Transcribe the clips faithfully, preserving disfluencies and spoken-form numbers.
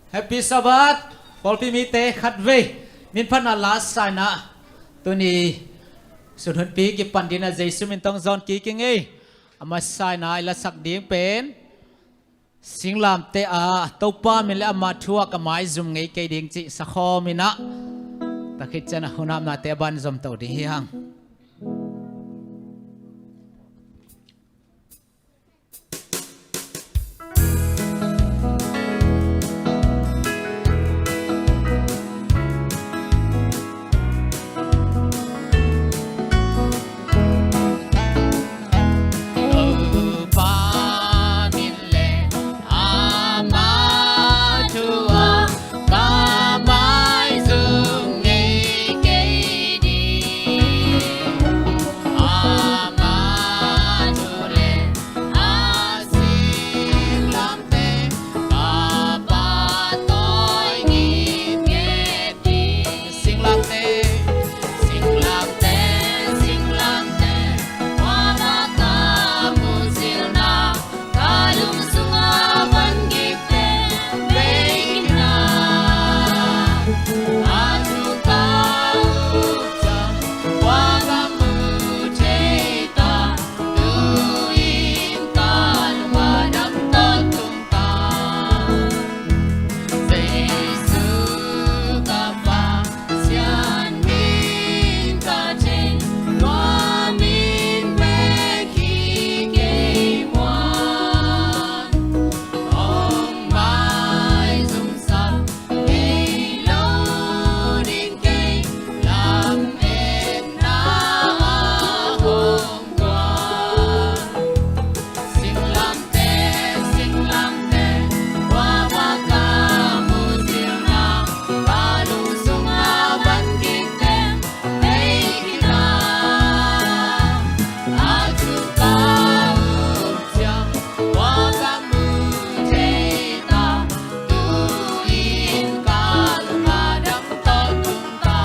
Happy Sabbath. Pawlpi mite khatvei min phatna la sa-in ah, tuni sun hunpi kipan dingin ah Jesu min tawh zong kik ing ei. A masa-in ah i lasak ding pen Singlamteh a, Topa min le ama thu a ka maizum ngei kei ding cih sakhawm in ah, tua khit ciang a hun apnate a ban zom to ding hi hang. Topa min le ama thu a ka maizum ngei kei ding. Ama thu le a singlamteh ka pahtawi ngitnget ding. Singlamteh, singlamteh, singlamteh, kuamah ka mucilna, ka lungsung a van gik teng bei kik in ah, a thu ka up ciang kua ka mu thei ta, tu-in ka lung a dam tawntung ta. Jesu ka Pasian min ka thei, tua min bek hi kei muan. Hong maizumsak ngei lo ding kei, lametna ah hong guan. Singlamteh, singlamteh, kuamah ka mucilna, ka lungsung a van gik teng bei kik in ah, a thu ka up ciang kua ka mu thei ta, tu-in ka lung a dam tawntung ta.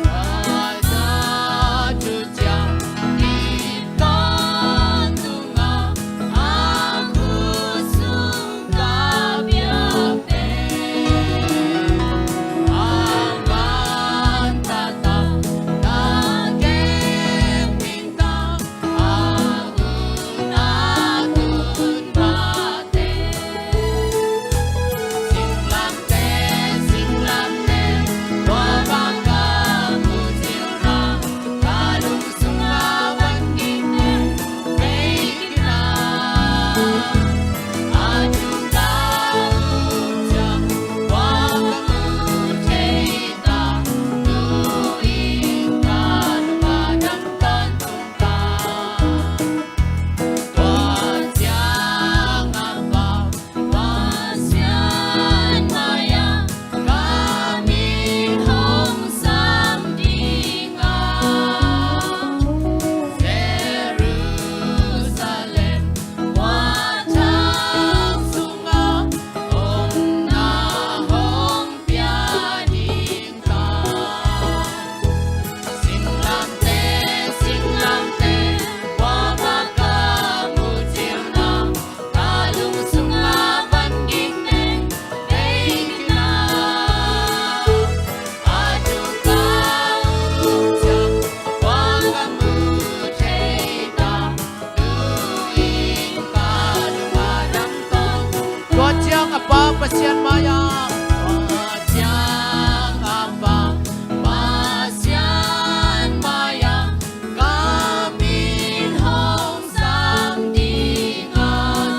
Tua ciang a Pa Pasian mai-ah ka min hong sam ding a, Jerusalem khuathak sungah omna hong pia ding ka. Singlamteh, singlamteh, kuamah ka mucilna, ka lungsung a van gik teng bei kik in ah, a thu ka up ciang kua ka mu thei ta, tu-in ka lung a dam tawntung. Tua ciang a Pa Pasian mai-ah, tua ciang a Pa Pasian mai-ah ka min hong sam ding a,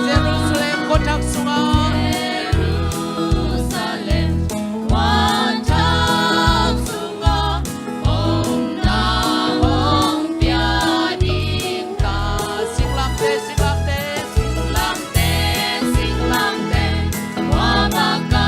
Jerusalem khuathak sungah, Jerusalem khuathak sungah omna hong pia ding ka. Singlamteh, singlamteh, singlamteh, singlamteh, kuamah ka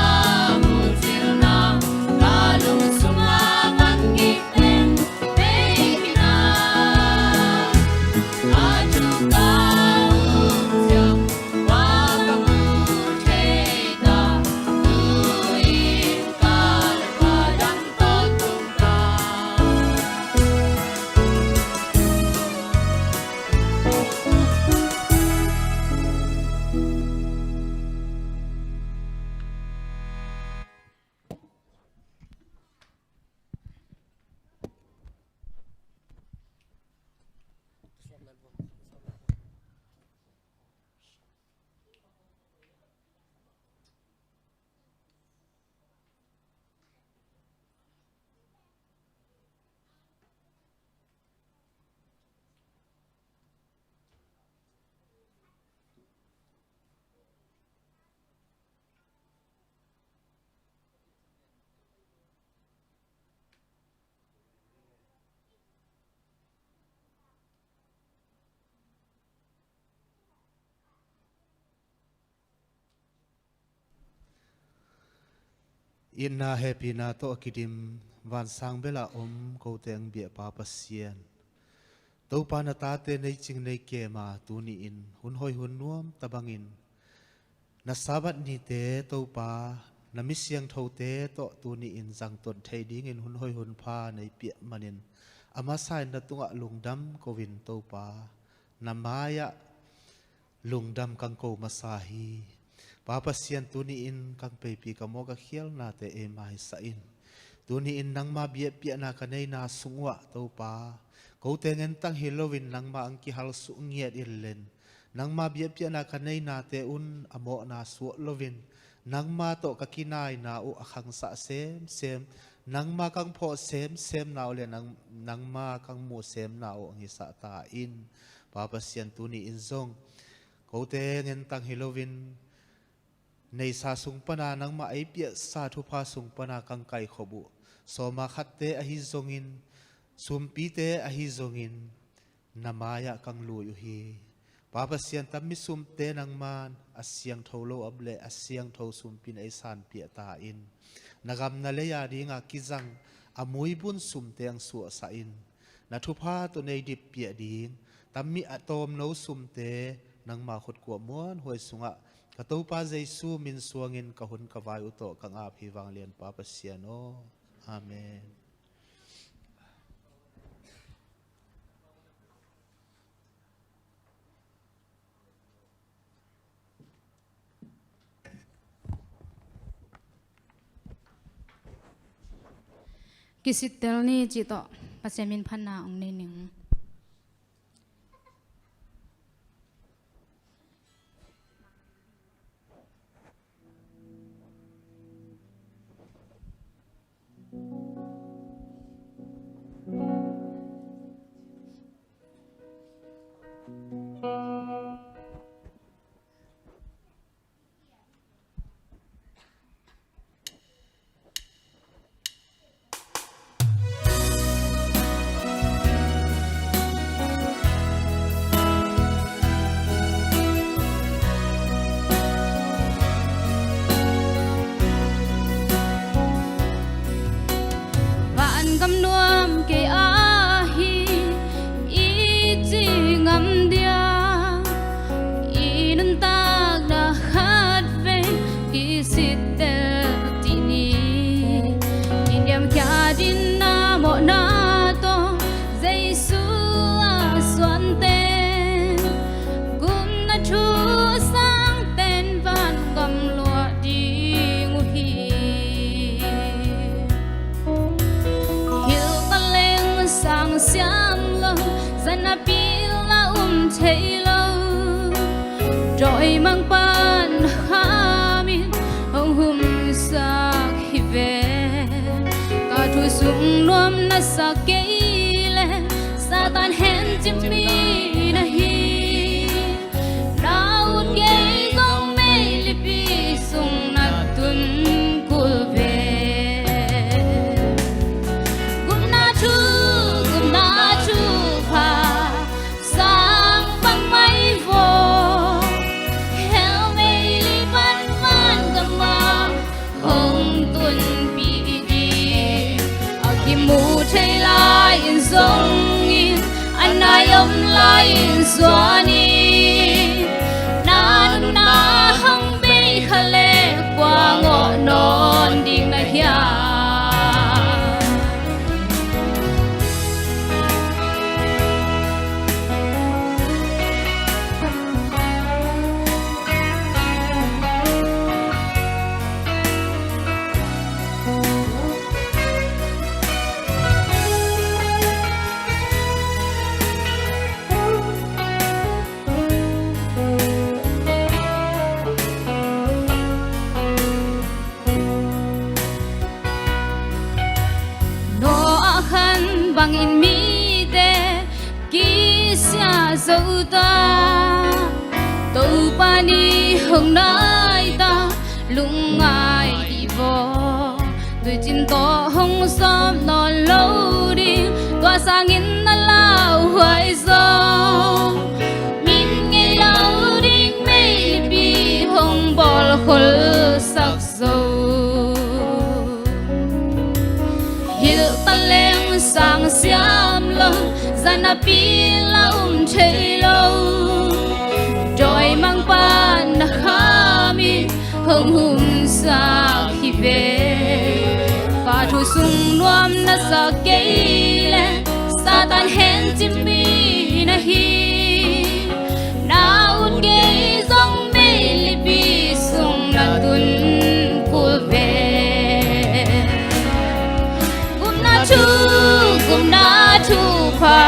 Itna hehpihna tawh a kidim vansang bel a om ko teng biakpa Pasian, Topa, na tate nei cing nei kem a tuni-in hun hoih hun nuam ta bangin na Sabbath nite, Topa, na mi siangthote tawh tuni-in zangton thei dingin hun hoih hun pha nei piak manin a masa-in na tungah lungdam ko-in, Topa, na mai-ah lungdam kang ko masa hi. Pa Pasian, tuni-in kang peipi ka mawk a khialnate ei maisah in. Tuni-in nangma biakpiakna ka neina sung uhah, Topa, kote ngentang hi loin nangma ang kihal suk ngiat in len, nangma biakpiakna ka neinate un a mawhna suak loin nangma tawh ka kinaina uh a khangsah semsem, nangma kang phawh semsemna uh le nang, nangma kang muh semna uh ang hisah ta in. Pa Pasian, tuni-in zong kote ngentang hi loin neisa sung pana nangma ei piaksa thupha sung pana kang kaikhop uh sawma khatte ahi zongin, sumpite ahi zongin na mai-ah kang lui uh hi. Pa Pasian, tammi sumte nangman a siangtho lo a om le a siangtho sumpin ei sanpiak ta in. Na gam na lei a dinga kizang a muibun sumte ang suahsah in. Na thupha tawh nei dippiak ding tammi a tawmno sumte nangma khutkuah muanhuai sungah ka Topa Jesu min suangin ka hun ka vai uh tawh kang ap hi, vanglian Pa Pasian aw. Amen. Kisittel ni cih tawh Pasian min phatna ong nei ning. Vangam nuam kei ahi i ci ngam dia, i nuntakna khat vei kisittel cih ni. I niamkhiat in na mawhna tawh Jesu a suante, gupna thu a sangten vangam luah ding uh hi. Hilh taleng sang siam lo, zan a pil a um thei lo, dawimang pan hamin hong humsak hi ve. Ka thu sung nuam na sa kei leh Satan hencim mi na hi. Na ut kei zong meilipi sung na tun kul ve. Gupna thu, gupna thupha sang bang mai vaw, hell meili pan vangam ah hong tunpih ding. A kimu thei lai-in zongin, a nai om lai-in zuanin, na nunna hong bei kha leh kua ngawh nawn ding na hiam? Noah khan bangin mite kisia zo ta, Topa ni hong nai ta, lungngai dih vaw. Tuicin tawh hong sawp nawn lo ding, tua sangin na lauhuai zaw. Min ngei lo ding meilipi hong bawlkholsak zo. Napi la um thei lo, dawimangpa na khamin hong humsak hi ve. Pa thu sung nuam na sak kei leh Satan hencim mi na hi. Na ut kei zong meilipi sung na tun kul ve. Gupna thu, gupna thupha,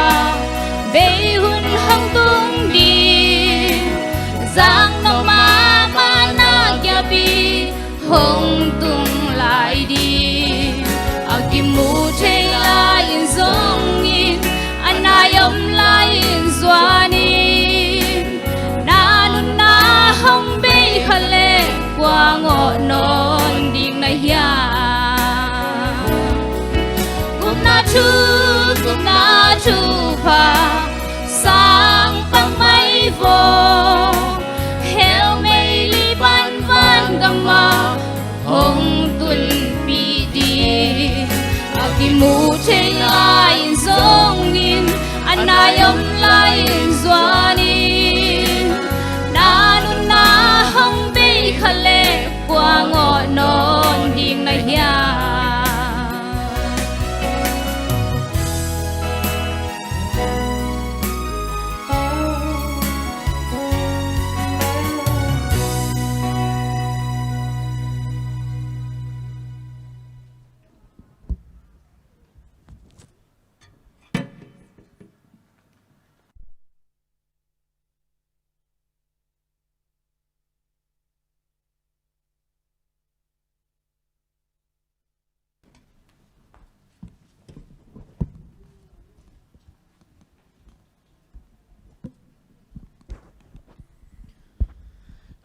bei hun hong tung ding. Zang nop mahmah na kiapi hong tung lai ding. A kimu thei lai-in zongin, a nai om lai-in zuanin, na nunna hong bei kha leh kua ngawh nawn ding na hiam? Gupna thu, gupna thupha, sang pang mai vaw, hell meili pan vangam ah hong tunpih ding. A kimu thei lai-in zongin, a nai om lai-in zuanin, na nunna hong bei kha leh kua ngawh nawn ding na hiam?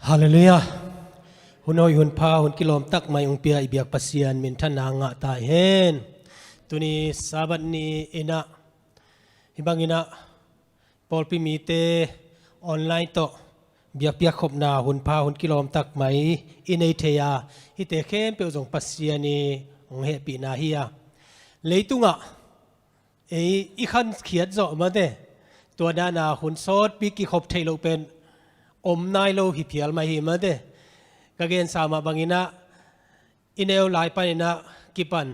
Halleluiah. Hun hoih, hun pha, hun kilawm tak mai hong pia i biak Pasian minthanna ngah ta hen. Tuni Sabbath ni in ah, hih bangin ah pawlpi mite online tawh biakpiak khopna hun pha, hun kilawm tak mai i nei thei a, hihte khempeuh zong Pasian i hong hehpihna hi a, leitungah ei i khankhiat zawh mate, tua dana hun sawtpi kikhop theih loh pen om nai lo hi phial mah hi mate. Ka gensa mah bangin ah, i neu lai panin ah kipan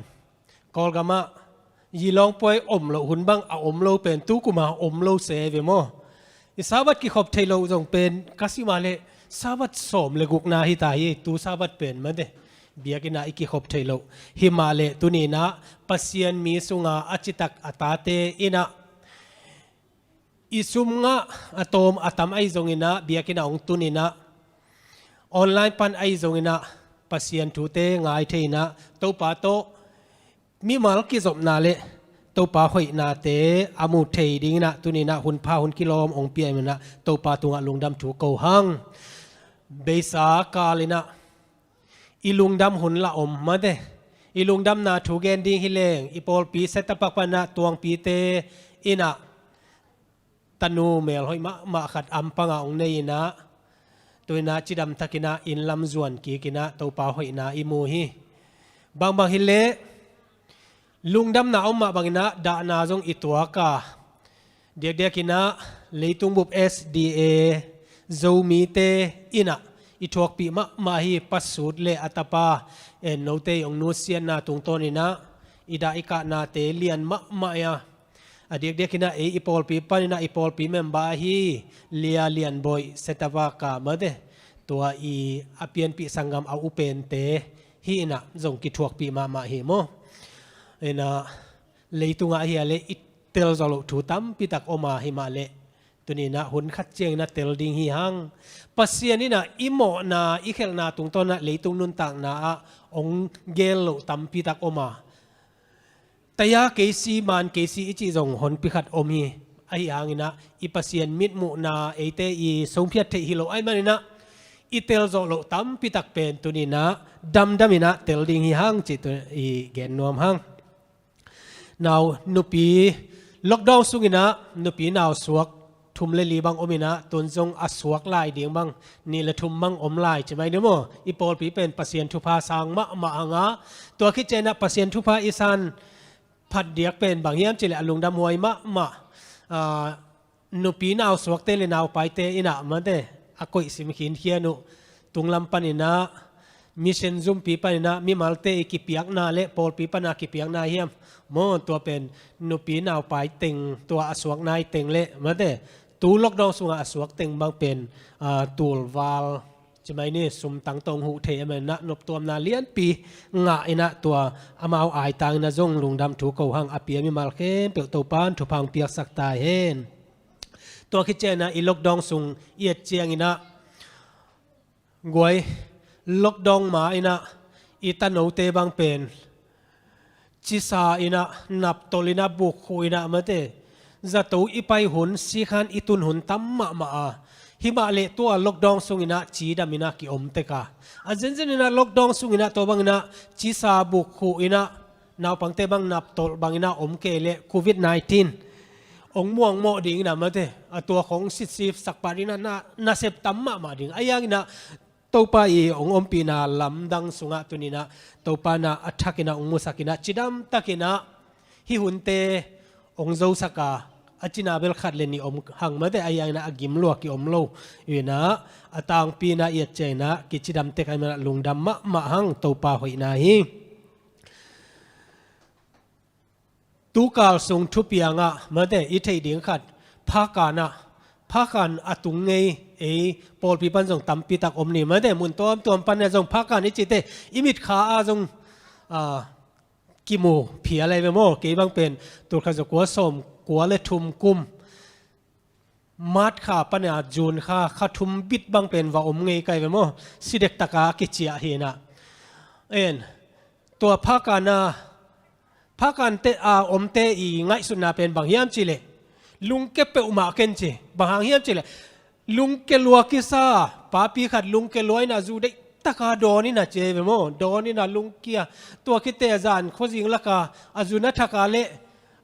Kawlgam ah yilawng puai om loh hun bang a om lo pen tu kum a om lo se ve maw? I Sabbath kikhop theih loh zong pen ka sim a leh Sabbath sawm le gukna hi ta hi, tu Sabbath pen mate. Biakinn ah i kikhop theih loh. Hi mah leh tuni in ah Pasian mi sunga a citak a tate in ah i sum ngah a tawm a tam ahi zongin ah, biakinn ah hong tun in ah, online pan ahi zongin ah, Pasian thute ngai thei in ah, Topa tawh mimal kizopna le Topa hoihnate a mu thei dingin ah, tuni in ah hun pha hun kilawm hong pia in ah, Topa tungah lungdam thu ko hang. Beisa kal in ah i lungdam hun lah om mate. I lungdamna thu gen ding hi leng, i pawlpi setup ah pan ah tuangpite in ah tanu melhoih mahmah khat ampangah hong nei in ah, tu in ah cidam takin ah inn lam zuan kik in ah Topa hoihna i mu hi. Bangbang hi leh lungdamna om mah bangin ah dahna zong i tuak a, diakdiakin ah leitung bup S D A Zomite in ah i thuakpih mahmah hi. Pa Sut le a tapa, eh, note i hong nusiatna tungtawn in ah i dah i kahnate lian mahmah a, a diakdiakin ah ei i pawlpi panin ah i pawlpi member ahi Lia Lian Bawi Setawaka mate, tua i a pianpih sanggam a upente hi in ah zong kithuakpih mahmah hi maw? In ah leitungah ahi a leh i tel zawh loh thu tampi tak om a, hi mah leh tuni in ah hun khat ciangin ah tel ding hi hang. Pasian in ah i mawhna i khelhna tungtawn ah leitung nuntakna ah hong gel loh tampi tak om a, taya kei si, man kei si i cih zong honpi khat om hi. Ahi hangin ah i Pasian mitmuhna eite i songphiat theih hi lo ahih manin ah i tel zawh loh tampi tak pen tuni in ah damdam in ah tel ding hi hang cih tu i gen nuam hang. Nau, nupi, lockdown sungin ah nupi nau suak thum le li bang om in ah, tun zong a suak lai ding bang nih le thum bang om lai ci mai ni maw? I pawlpi pen Pasian thupha sang mahmah hang a, tua khit ciangin ah Pasian thupha i san phat diak pen bang hiam cih leh a lungdam huai mahmah ah, nupi nausuakte le naupaite in ah mate a koihsim khinkhian uh tunglam panin ah, mission zumpi panin ah mimalte i kipiakna le pawlpi pana kipiakna hiam maw, tua pen nupi naupai teng tua a suak nai teng le mate tu lockdown sungah a suak teng bang pen, ah, tulval, ci mai ni, sumtang tawh huh thei a man ah noptuamna lianpi ngah in ah tua amau aitang in ah zong lungdam thu ko hang. A pia mimal khempeuh Topan thupha hong piaksak ta hen. Tua khit ciangin ah i lockdown sung i et ciangin ah guai, lockdown ma in ah i tanote bang pen cisa in ah, naptolh in ah, bukkhuh in ah mate zato i pai hun, sikhan i tun hun tam mahmah a, himah leh tua lockdown sungin ah cidam in ah kiom tek a, a zenzen in ah lockdown sungin ah tua bangin ah cisa, bukkhuh in ah, naupangte bang naptolh bangin ah om kei leh covid nineteen hong muangmawh ding in ah mate, a tua khong sitsip sakpah ding in ah na, nasep tam mahmah ding. Ahi hangin ah Topa i hong ompihna lamdang sungah tuni in ah Topa in ah a thakin ah hong musak in ah cidam takin ah hih hunte hong zosak a, a cina bel khat le nih om hang mate, ahi hangin ah a gim lua kiom lo in ah a tangpi in ah i et ciangin ah kicidam tek ahih manin ah lungdam mahmah hang. Topa hoihna hi. Tukal sung thupiang ah mate i theih ding khat, phakan ah, phakan a tung ngei ei pawlpi pan zong tampi tak om ni mate, mun tuamtuam pan ah zong phakan i cihte i mitkha ah zong, ah, kimu phial ahi ve maw. Kei bang pen tul khat za kua sawm kua le thum kum March kha pan a June kha, kha thum bit bang pen va om ngei ka hi ve maw. Si dektak a kiciah hi in ah. En, tua phakan a, phakan te a omte i ngaihsutna pen bang hiam cih leh lungke peuhmah ken ci. Bang hang hiam cih leh lungke lua kisa, papi khat lungke lua in ah zu deihtak a dawn in ah ci hi ve maw. Dawn in ah lungkia, tua khit teh a zan khuazing lak a, a zun a thak a leh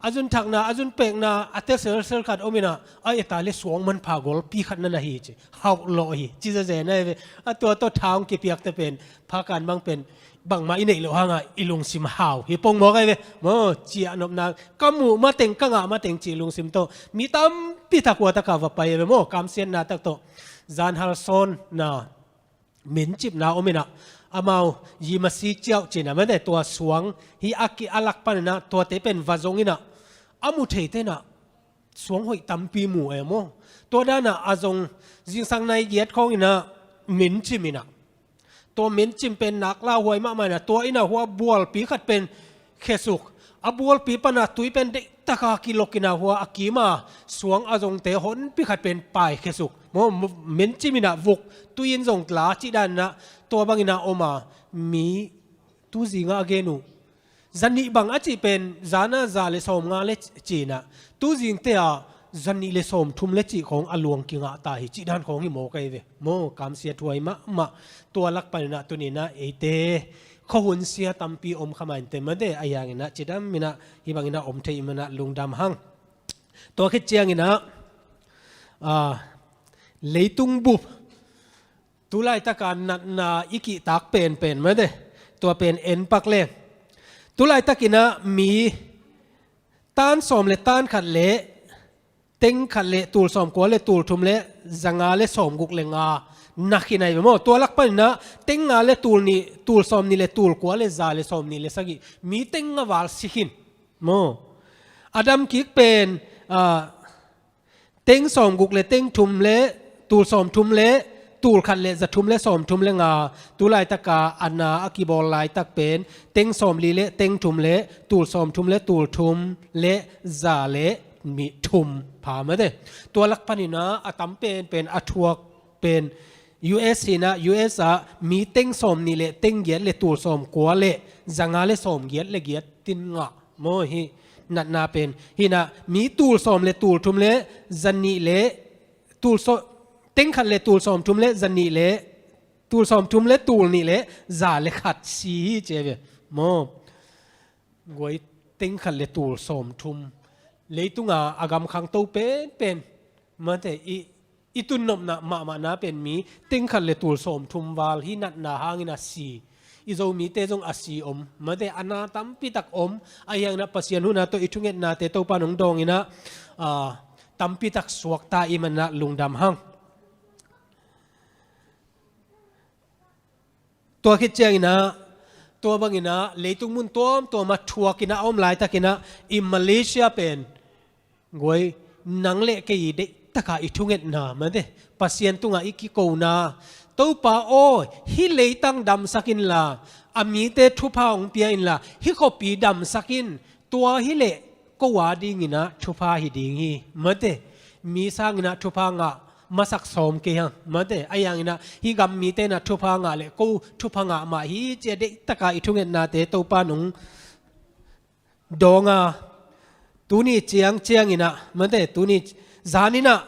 a zun thakna, a zun pekna a tel selsel khat om in ah, a et a leh suang manpha golpi khat na na hi ci. Hauh lawh hi ci zeze na hi ve. A tua tawh tha hong kipiakte pen phakan bang pen bangmah i neih loh hang ah i lungsim hau hi pongmawk ahi ve maw. Ciahnopna, ka muh mateng, ka ngah mateng cih lungsim tawh mi tampi tak hua tak a va pai ahi ve maw. Kamsiatna tak tawh, zanhal sawnna, mincipna om in ah, amau yi masi ciauh ci in ah mate, tua suang hi a ki a lak pan in ah tuate pen va zong in ah, a mu theite in ah suang hoih tampi mu e maw. Tua dan ah a zong zingsang nai giat khawng in ah mincim in ah, tua mincim pen nak lauhuai mahmah in ah, tua in ah hua bualpi khat pen khesuk, a bualpi pan a tui pen deihtak a kilok in ah hua a kim a suang a zongte honpi khat pen pai khesuk maw. Mincim in ah vuk, tui in zong la cih dan in ah tua bang in ah om a, mi tuzing a a gen uh zanih bang a cih pen zan a za le sawmnga le ci in ah, tuzingte ah zanih le sawmthum le cih khawng a luang kingah ta hi cih dan khawng hi mawk ahi ve maw. Kamsiathuai mahmah. Tua lak pan in ah tuni in ah eite khuahun sia tampi om kha mah inteh mate, ahi hangin ah cidam in ah hih bangin ah om thei in ah lungdam hang. Tua khit ciangin ah, ah, leitung bup, tu laitak a natna i kihtak penpen mate, tua pen en pak leng. Tu laitak in ah mi tan sawm le tan khat le teng khat le tul sawmkua le tul thum le zanga le sawmguk le nga na khin ahi ve maw. Tua lak pan in ah teng nga le tul nih, tul sawmnih le tul kua le za le sawmnih le sagih, mi teng nga val si khin maw. A dam kik pen, ah, teng sawmguk le teng thum le tul sawmthum le tul khat le zathum le sawmthum le nga. Tu laitak a a na a kibawl laitak pen teng sawmli le teng thum le tul sawmthum le tul thum le za le nih thum pha mate. Tua lak pan in ah a tam penpen a thuak pen U S hi in ah, U S ah mi teng sawmnih le teng giat le tul sawmkua le zanga le sawmgiat le giat teng ngah maw. Hih natna pen hi in ah mi tul sawm le tul thum le zanih le tul sawm, teng khat le tul sawmthum le zanih le tul sawmthum le tul nih le za le khat si hi ci ahi ve maw. Guai, teng khat le tul sawmthum, leitung a a gam khangto penpen mate, i i tunnopna mahmahna pen mi teng khat le tul sawmthum val hih natna hangin a si. I Zomite zong a si om mate, a na tampi tak om. Ahi hangin ah Pasian huhna tawh i thungetnate Topa in hong dawng in ah, ah, tampitak suakta i manah lungdam hang. Tua khit cianginah, tua banginah leitung mun tuamtuamah thuakinah a om laitakinah i Malaysia pen guai, nang le kei i deihtakah i thungetna mate, Pasian tungah i kikona, Topa aw, hih leitang damsak inla, a mite thupha hong pia inla, hih khuapi damsak in, tua hileh ko a dinginah thupha hi ding hi mate. Mi sanginah thupha ngah masak sawm kei hang mate. Ahi hanginah hih gam mite inah thupha ngah le ko thupha ngah mah hi ci-a deihtakah i thungetnate Topa nong dawnga, tuni ciangcianginah mate, tuni zaninah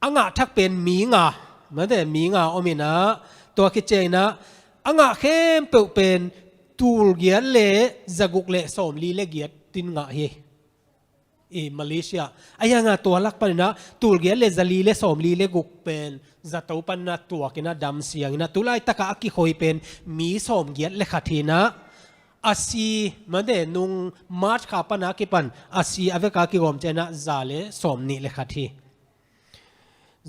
a ngah thak pen mi nga mate, mi nga ominah, tua khit cianginah a ngah khempeuh pen tulgiat le zaguk le sawmli le giat tin ngah hi. I Malaysia ahi hanga tua lak paninah tulgiat le zali le sawmli le guk pen zato panna tuakinah damsianginah tulaitakah a kikhoi pen mi sawmgiat le khat hinah, a si mate, nung March kha pana kipan a si a veka kigawm cianginah za le sawmnih le khat hi.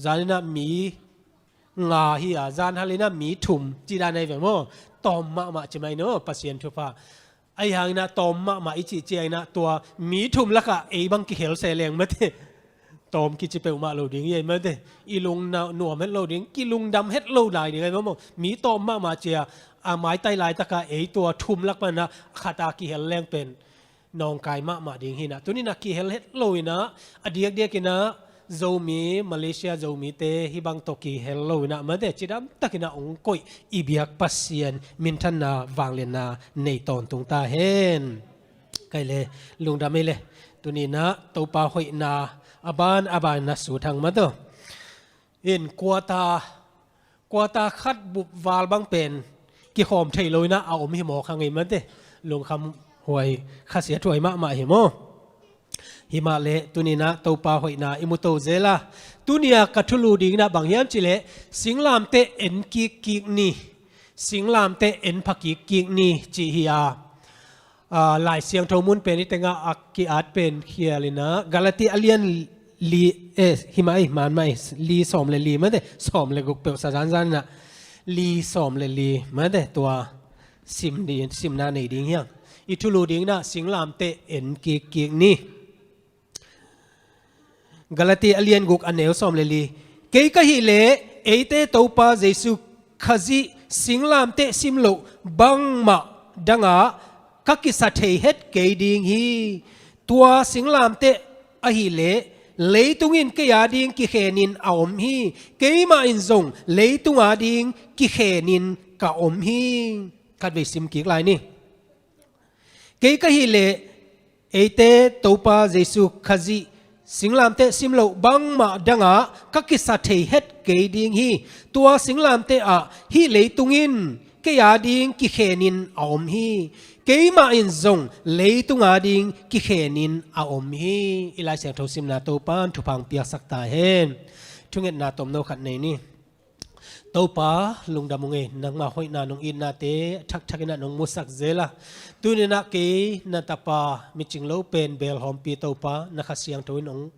Zaninah mi nga hi-a, zan halinah mi thum ci dan ahi ve maw? Tawm mahmah ci mai no, Pasian thupha. Ahi hanginah tawm mahmah i cih cianginah tua mi thum lakah ei bang kihel se leng mate. Tawm kici peuhmah lo ding hi ei mate. I lungna nuam het lo ding, kilungdam het lo lai ding ahi maw? Mi tawm mahmah ci-a, a maitai laitakah ei tua thum lak panah khata kihel leng pen nawngkai mahmah ding hinah. Tuninah kihel het loinah, a diakdiakinah Zomi, Malaysia Zomite hih bang tawh kihel loinah mate, cidamtakinah hong koih i biak Pasian minthanna vanglianna nei tawntung ta hen. Kai le, lungdam ei le. Tuninah Topa hoihna a ban a ban na sut hang mate. In kuata, kuata khat bup val bang pen kikhawm thei loinah a om hi mawk hang ei mate. Lungkham huai, khasia thuai mahmah hi maw? Himah le tuninah Topa hoihna i muto zela. Tunia ka thulu dinginah bang hiam cileh, singlamteh en kikkik ni, singlamteh en pha kikkik ni cih hi-a. Aa, Lai Siangtho mun pen i tengah a ki-at pen khialinah Galati a lian li, eh, himah ei, manmah ei, li sawm le li mate, sawm le guk peuh sa zanzaninah li sawm le li mate, tua sim di, simna nei ding hiang. I thulu dinginah singlamteh en kikkik ni. Galati a lian guk a neu sawm le li. Kei ka hih leh eite Topa Jesu Khazih singlamteh simloh bangmah dangah ka kisa thei het kei ding hi. Tua singlamteh ahih leh leitung in kei ading kikhenin a om hi. Keimah in zong leitung ading kikhenin ka om hi. Khatvei sim kik lai ni. Kei ka hih leh eite Topa Jesu Khazih singlamteh simloh bangmah dangah ka kisa thei het kei ding hi. Tua singlamteh ah hih leitung in kei ading kikhenin a om hi. Keimah in zong leitung ading kikhenin a om hi. I Lai Siangtho simna Topa in thupha hong piaksak ta hen. Thungetna tomno khat nei ni. Topa, lungdam ung ei, nangmah hoihna nong itnate thakthak inah nong musak zela. Tuninah kei na tapa micing lo pen belhawmpi Topa, na Kha Siangtho in hong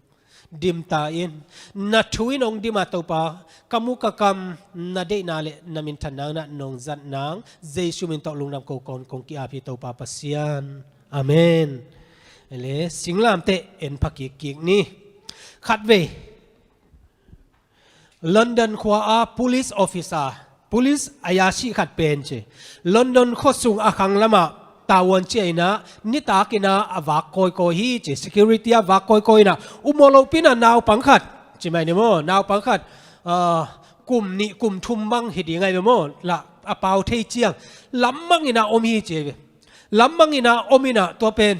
dim ta in, na thu in hong dim a Topa, ka mu ka kam na deihna le na minthan nang inah nong zat nang, Jesu min tawh lungdam ko kawn kong ki-ap hi Topa Pasian. Amen. Ele, singlamteh en pha kikkik ni. Khatvei London khua a police officer, police ayasi khat pen ci. London khuasung a khang lamah tavuan ciah inah, nitakinah a vak kawikawi hi ci. Security a vak kawikawi inah, um aw lohpi inah naupang khat ci mai ni maw, naupang khat, ah, kum nih kum thum bang hi ding ahi ve maw, lah a pau thei ciang. Lammang inah om hi ci. Lammang inah om inah tua pen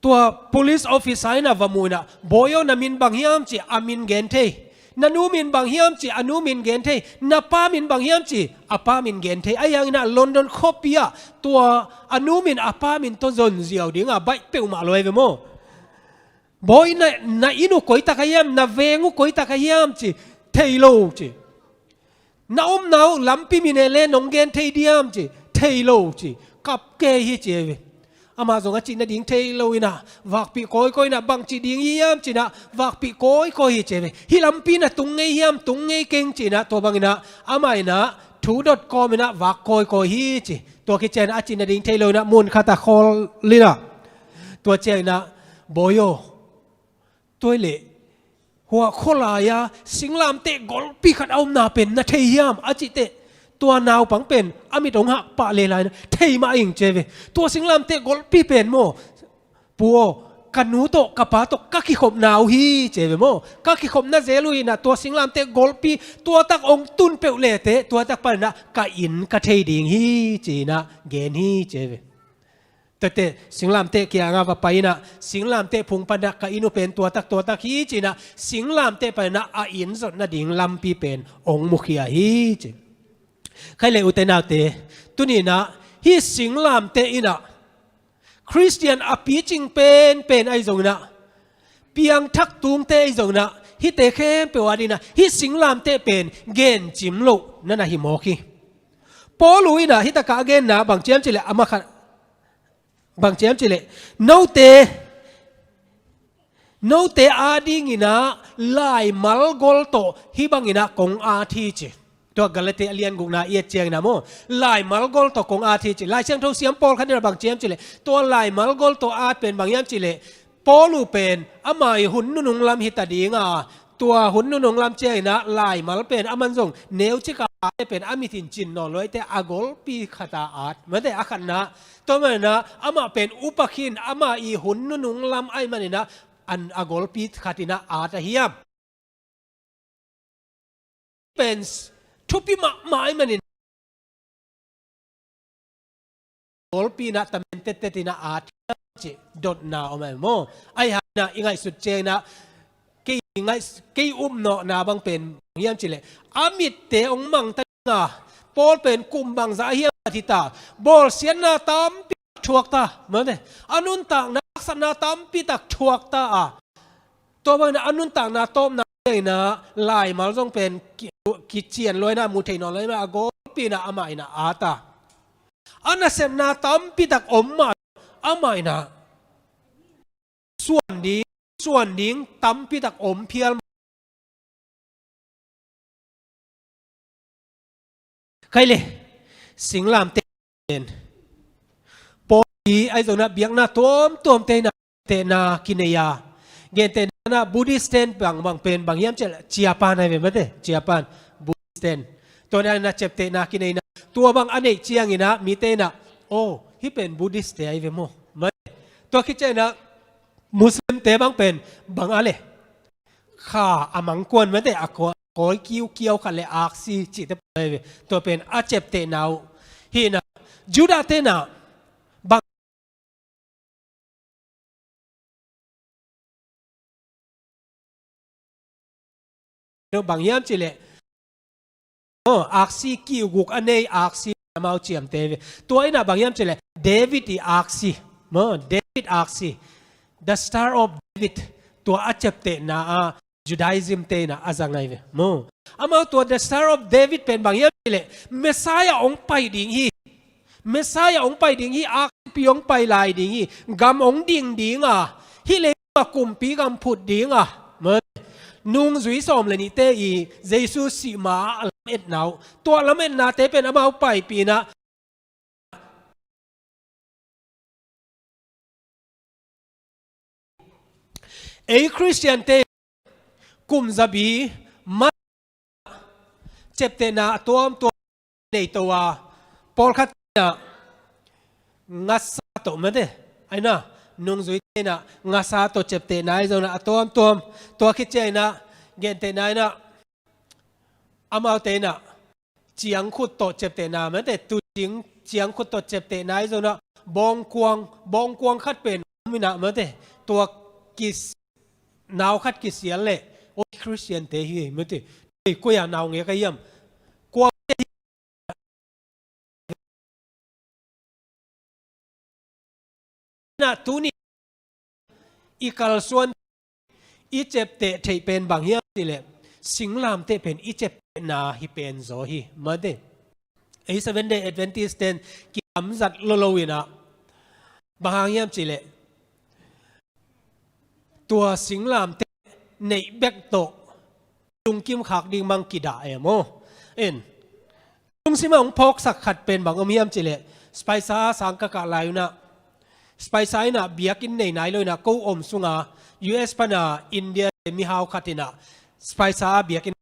Tua police officer in a va muh in a, "Bawi aw, na min bang hiam?" ci, a min gen thei. "Na nu min bang hiam?" ci, a nu min gen thei. "Na pa min bang hiam?" ci, a pa min gen thei. Ahi hangin a London khuapi ah tua a nu min a pa min tawh zon ziau ding a baih peuhmah lo ahi ve maw. "Bawi, na, na inn uh koi tak ahi hiam? Na veng uh koi tak ahi hiam?" ci, "Thei lo," ci. "Na omna uh lampi min e le nong gen thei diam?" ci, "Thei lo," ci. "Kap kei hi," ci ahi ve. Amah zong a cih nading thei lo inah, vakpih kawikawi inah, bangci ding hiam cinah, vakpih kawikawi hi ci ve. Hih lampi inah tung ngei hiam, tung ngei keng cinah, tua banginah, amah inah, thu dot com inah, vak kawikawi hi ci. Tua khit cianginah, a cih nading thei lo inah, mun khatah khawl inah. Tua cianginah, bawi aw, tua hi leh, hua khualai-a singlamteh golpi khat a omna pen na thei hiam a cihteh, tua naupang pen a mit hong hak pah leh lai inah thei mah ing ci ve. Tua singlamteh golpi pen maw, pu aw, ka nu tawh ka pa tawh ka kikhopna uh hi ci ve maw. Ka kikhopna zel uh hi inah tua singlamteh golpi tuatak hong tun peuh lehteh tuatak paninah ka inn ka thei ding hi ci inah gen hi ci ve. Tuate singlamteh kiangah va pai inah, singlamteh phung panah ka inn uh pen tuatak tuatak hi ci inah, singlamteh paninah a inn zot nading lampi pen hong mukhia hi ci. Khai le ute naute, tuni inah hih singlamteh inah Khristian a picing penpen ahi zong inah, piangthak tungte ahi zong inah, hihte khempeuh a ding inah hih singlamteh pen gencim loh na na hi mawk hi. Paul uh inah hih takah a genna bang ci hiam cih leh, amah khat bang ci hiam cih leh, note, note a ding inah laimal gol tawh hih bang inah kong at hi ci. Tua Galati a lian gukna i et ciang inah maw, laimal gol tawh kong at hi ci. Lai Siangtho siam pawlkhat inah bang ci hiam cih leh, tua laimal gol tawh at pen bang hiam cih leh, Paul uh pen ama ii hun nunung lam hi ta ding a, tua hun nunung lam ciang inah laimal pen aman zong neucik a at pen a mit in cin nawn lo ahih teh a golpi khat a at. Mate, a khatna, tua maninah amah pen upa khin, ama ii hun nunung lam ahih maninah an a golpi khat inah at a hiam. Pen thupi mahmah ahih manin golpi inah tamen tettet inah at hiam cih dotna om ahi maw. Ahi hang inah i ngaihsut ciang inah kei i ngaih, kei upnawhna bang pen hiam cih leh, a mitte hong mang ta ding a, Paul pen kum bangzah hiam a thi ta, bawlsiatna tampi tak thuak ta, mate, a nuntakna haksatna tampi tak thuak ta a, tua bangin a nuntakna tawpna inah laimal zong pen ki, kician lua inah mu thei nawn lo inah a golpi inah amah inah at a. A nasepna tampi tak om mah amah inah suan ding, suan ding tampi tak om phial mah. Khai le, singlamteh pen Paul ii ahi zong inah biakna tuamtuamte inah gentehna kinei a, gentehna inah Buddhist ten bang, bang pen bang hiam cih leh, Japan ahi ve mate, Japan Buddhist ten. Tua inah ciaptehna kinei inah, tua bang a neih ciang inah mite inah, aw, hih pen Buddhist te ahi ve maw, mate. Tua khit ciang inah Muslim te bang pen bang a leh, kha a mangkuan mate, a kawi kiukiau khat le aksi cihte pen ahi ve. Tua pen a ciaptehna uh hi inah, Judah te inah bang bang hiam cih leh, aw, aksi kiuguk a nei, aksi amau ciamteh ve. Tua inah bang hiam cih leh, David ii aksi, maw, David aksi, The Star of David, tua a ciaptehna a Judaism te inah a zang ahi ve maw. Amau tua The Star of David pen bang hiam cih leh, Messiah hong pai ding hi. Messiah hong pai ding hi, aksipi hong pai lai ding hi, gam hong ding ding a, hih leitungah kumpi gam phut ding a, mate, nungzui sawm le nihte ii Jesu sih ma-ah a lametna uh, tua lametnate pen amau paipih inah, ei Khristiante kum zabi ma ciaptehna a tuamtuam nei to a, pawlkhat inah ngasa tawh mate, ahi inah, nungzuite inah ngasa tawh ciaptehna ahi zong inah a tuamtuam. Tua khit ciang inah gentehna inah amaute inah ciangkhut tawh ciaptehna mate, tuucing ciangkhut tawh ciaptehna ahi zong inah, bawngkuang, bawngkuang khat pen om inah mate, tua kis, nau khat kisial leh, oi, Khristiante hi mate, ei, koi-ah naungek a hiam, kua inah tuni i kalsuan i ciapteh theih pen bang hiam cih leh, singlamteh pen i ciaptehna hi pen zaw hi mate. Ei Seventh Day Adventist ten kihamzat lolo inah, Bang hang hiam cih leh tua singlamteh neih bek tawh lungkim khak ding mang kidah e maw. En, lungsim ah hong phawksak khat pen bang om hiam cih leh, Spicer sang ka kah lai un ah, Spicer in ah biakinn nei nai lo in ah ko om sung ah, U S pan ah India mihau khat in ah Spicer biakinn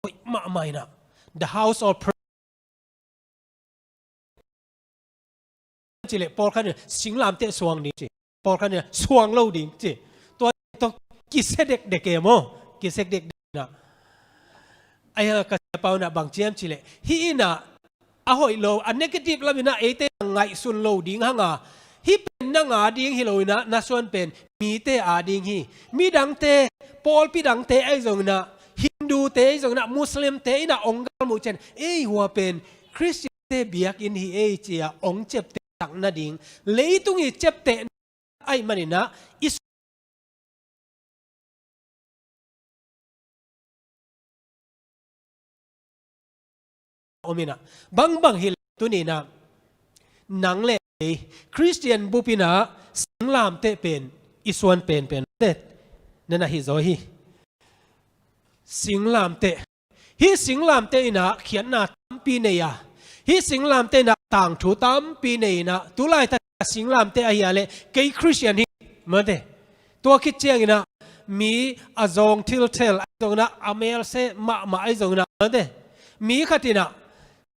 hoih mahmah in ah, the house of prayer cih leh pawlkhat in ah singlamteh suang ding ci, pawlkhat in ah suang lo ding ci. Tua tawh kisia dekdek e maw, kisia dekdek in ah. Ahi hang a ka siapa un ah bang ci hiam cih leh, hih in ah a hoih lo, a negative lam in ah eite na ngaihsun lo ding hang a, hih pen nang a ding hi lo in ah, na suan pen mite a ding hi. Midangte, pawlpi dangte ahi zong in ah, Hindute ahi zong in ah, Muslimte in ah hong galmuh ciang, ei, hua pen Khristiante biakinn hi ei, ci-a hong ciaptehsak nading, leitung i ciapteh ahih manin ah, i om in ah, bangbang hi leh tuni in ah, nang le ei Khristian bup in ah singlamteh pen i suan penpen te na na hi zaw hi. Singlamteh. Hih singlamteh in ah khiatna tampi nei a, hih singlamteh in ah tangthu tampi nei in ah, tu laitak a singlamteh ahi a leh kei Khristian hi, mate. Tua khit ciangin ah mi a zawng thilthel ahi zong in ah, a melse mahmah ahi zong in ah, mate, mi khat in ah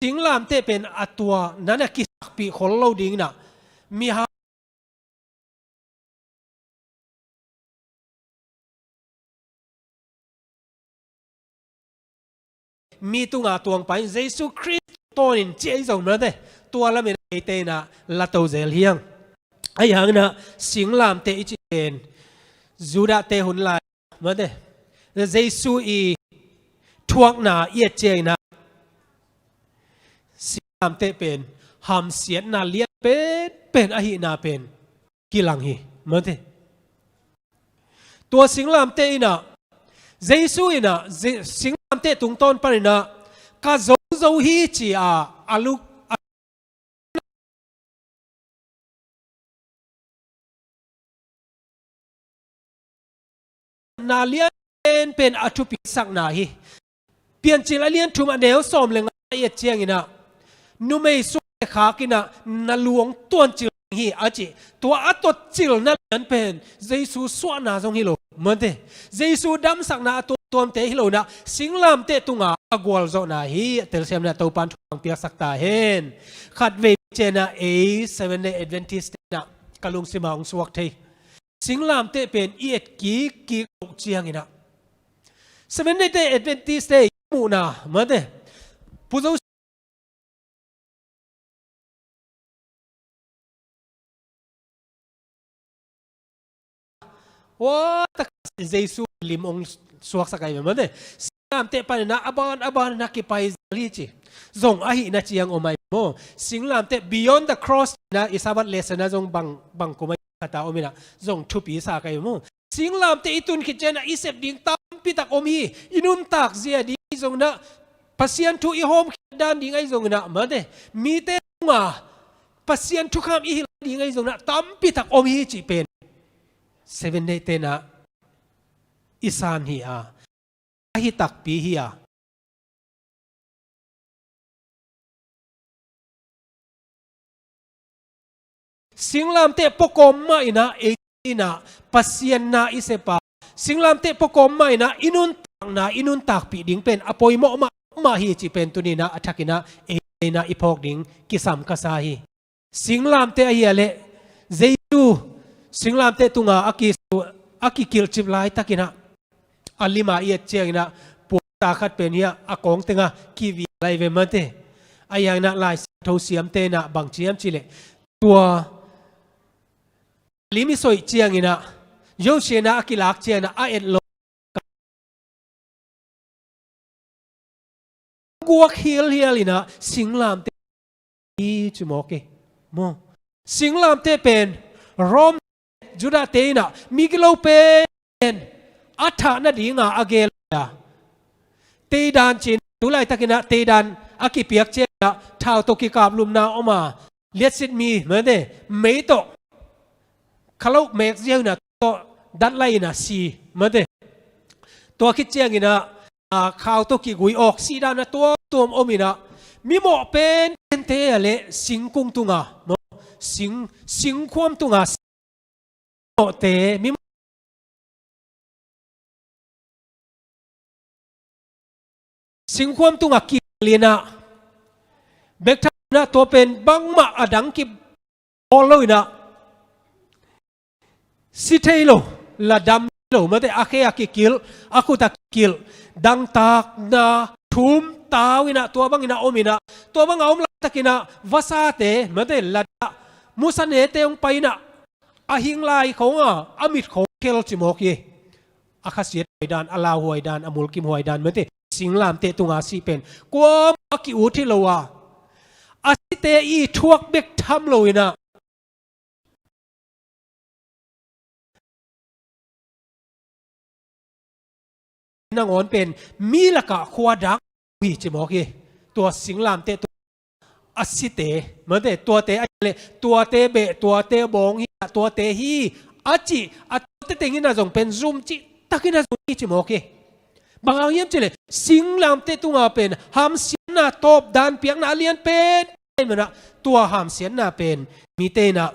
singlamteh pen a tua na na kisakpih khol lo ding in ah, mi ha mi tunga tuang pai in Jesu Khrist tawnin ci ahi zong, mate, tua lam in ah eite in ah la to zel hi hang. Ahi hang in ah singlamteh i cih pen Judahte hun lai, mate, Jesu i thuakna i et ciangin ah singlamteh pen hamsiatna lian penpen ahihna pen kilang hi, mate. Tua singlamteh in ah, Jesu in ah, Je-, singlamteh tungtawn pan in ah, ka zo zo hi ci-a a luk na lian penpen a thupisakna hi. Piancil a lian thum a neu sawm le nga i et ciangin ah, numei suk le khak in ah na luang tuancil hi a ci. Tua a tuancilna lian pen Jesu suahna zong hi lo, mate. Jesu damsakna a tuamtuamte hi lo in ah, singlamteh tunga a gualzawhna hi. A telsiamna Topan thu hong piaksak ta hen. Khatvei ciangin ah ei Seventh Day Adventist-te in ah ka lungsim ah hong suak thei, singlamteh pen i et kikkik loh ciangin ah, Seventh Day Adventist-te i muhna, mate, Pu Zo Wa, tak Jesu lim hong suaksak ahi ve, mate. Singlamteh pan in ah a ban a ban in ah kipai zel hi ci. Zong ahihna ciang om ahi maw. Singlamteh beyond the cross in ah i Sabbath lesson ah zong bang, bang kum ahi khat ah om in ah zong thupi sa ka hi maw. Singlamteh i tun khit ciangin ah i sep ding tampi tak om hi. I nuntak zia ding ahi zong in ah, Pasian thu i hawmkhiat dan ding ahi zong in ah, mate, mite tungah Pasian thukham i hilh ding ahi zong in ah tampi tak om hi cih pen Seventh Day-te in ah i san hi a, a hi takpi hi a. Singlamteh pua kawm mah in ah, ei in ah Pasian na i sep a, singlamteh pua kawm mah in ah i nuntakna, i nuntakpih ding pen a poimawh mahmah hi cih pen tuni in ah a thak in ah ei in ah i phawk ding kisam ka sa hi. Singlamteh ahi a leh, Jesu singlamteh tungah a ki, a kikilhcip laitak in ah, a lim ah i et ciangin ah, puakta khat pen hi a, a kawng tengah kivia lai ve, mate. Ahi hangin ah Lai Siangtho siamte in ah bang ci hiam cih leh, tua lim i soih ciangin ah, Joseph in ah a kilak ciangin ah a et lo guak hilhial in ah singlamteh hi ci mawk hi. Maw. Singlamteh pen Rom, Judahte in ah migilo pen a thah nading a a gel a, teidan ci-in, tu laitak in ah teidan a kipiak ciangin ah thau tawh kikaplumna om a, liatsit mi, mate, mei tawh kha lo mek ziau in ah, tawh dat lai in ah si, mate. Tua khit ciangin ah, a, khau tawh kigui awk, sihdan a tuamtuam om in ah, mimawh penpente a leh singkung tunga, maw, sing, singkhuam tunga mawhte, mi singkhuam tungah kihel in ah, bek tham in ah tua pen bangmah a dang kibawl lo in ah, si thei lo, ladam lo, mate, a khe a kikilh, a khut a kikilh, dangtakna thum tau in ah, tua bang in ah om in ah, tua bang a om laitak in ah vasate, mate, ladah, musanete hong pai in ah, a hing lai khawng a, a mit khawng khel ci mawk hi. A khasiat huai dan, a lau huai dan, a mulkim huai dan, mate, singlamteh tunga sih pen kuamah a ki-ut hi lo a, a site i thuak bek tham lo in ah, nangawn pen mi lakah khua dak hi ci mawk hi. Tua singlamteh tu a site, mate, tuate a leh, tuate beh, tuate bawng hi a, tuate hi a cih, a tuate teng in ah zong pen zum cih takin a zum hi ci mawk hi. Bang hang hiam cih leh singlamteh tunga pen hamsiatna, tawpdan piakna a lian pen, pen man ah, tua hamsiatna pen mite in ah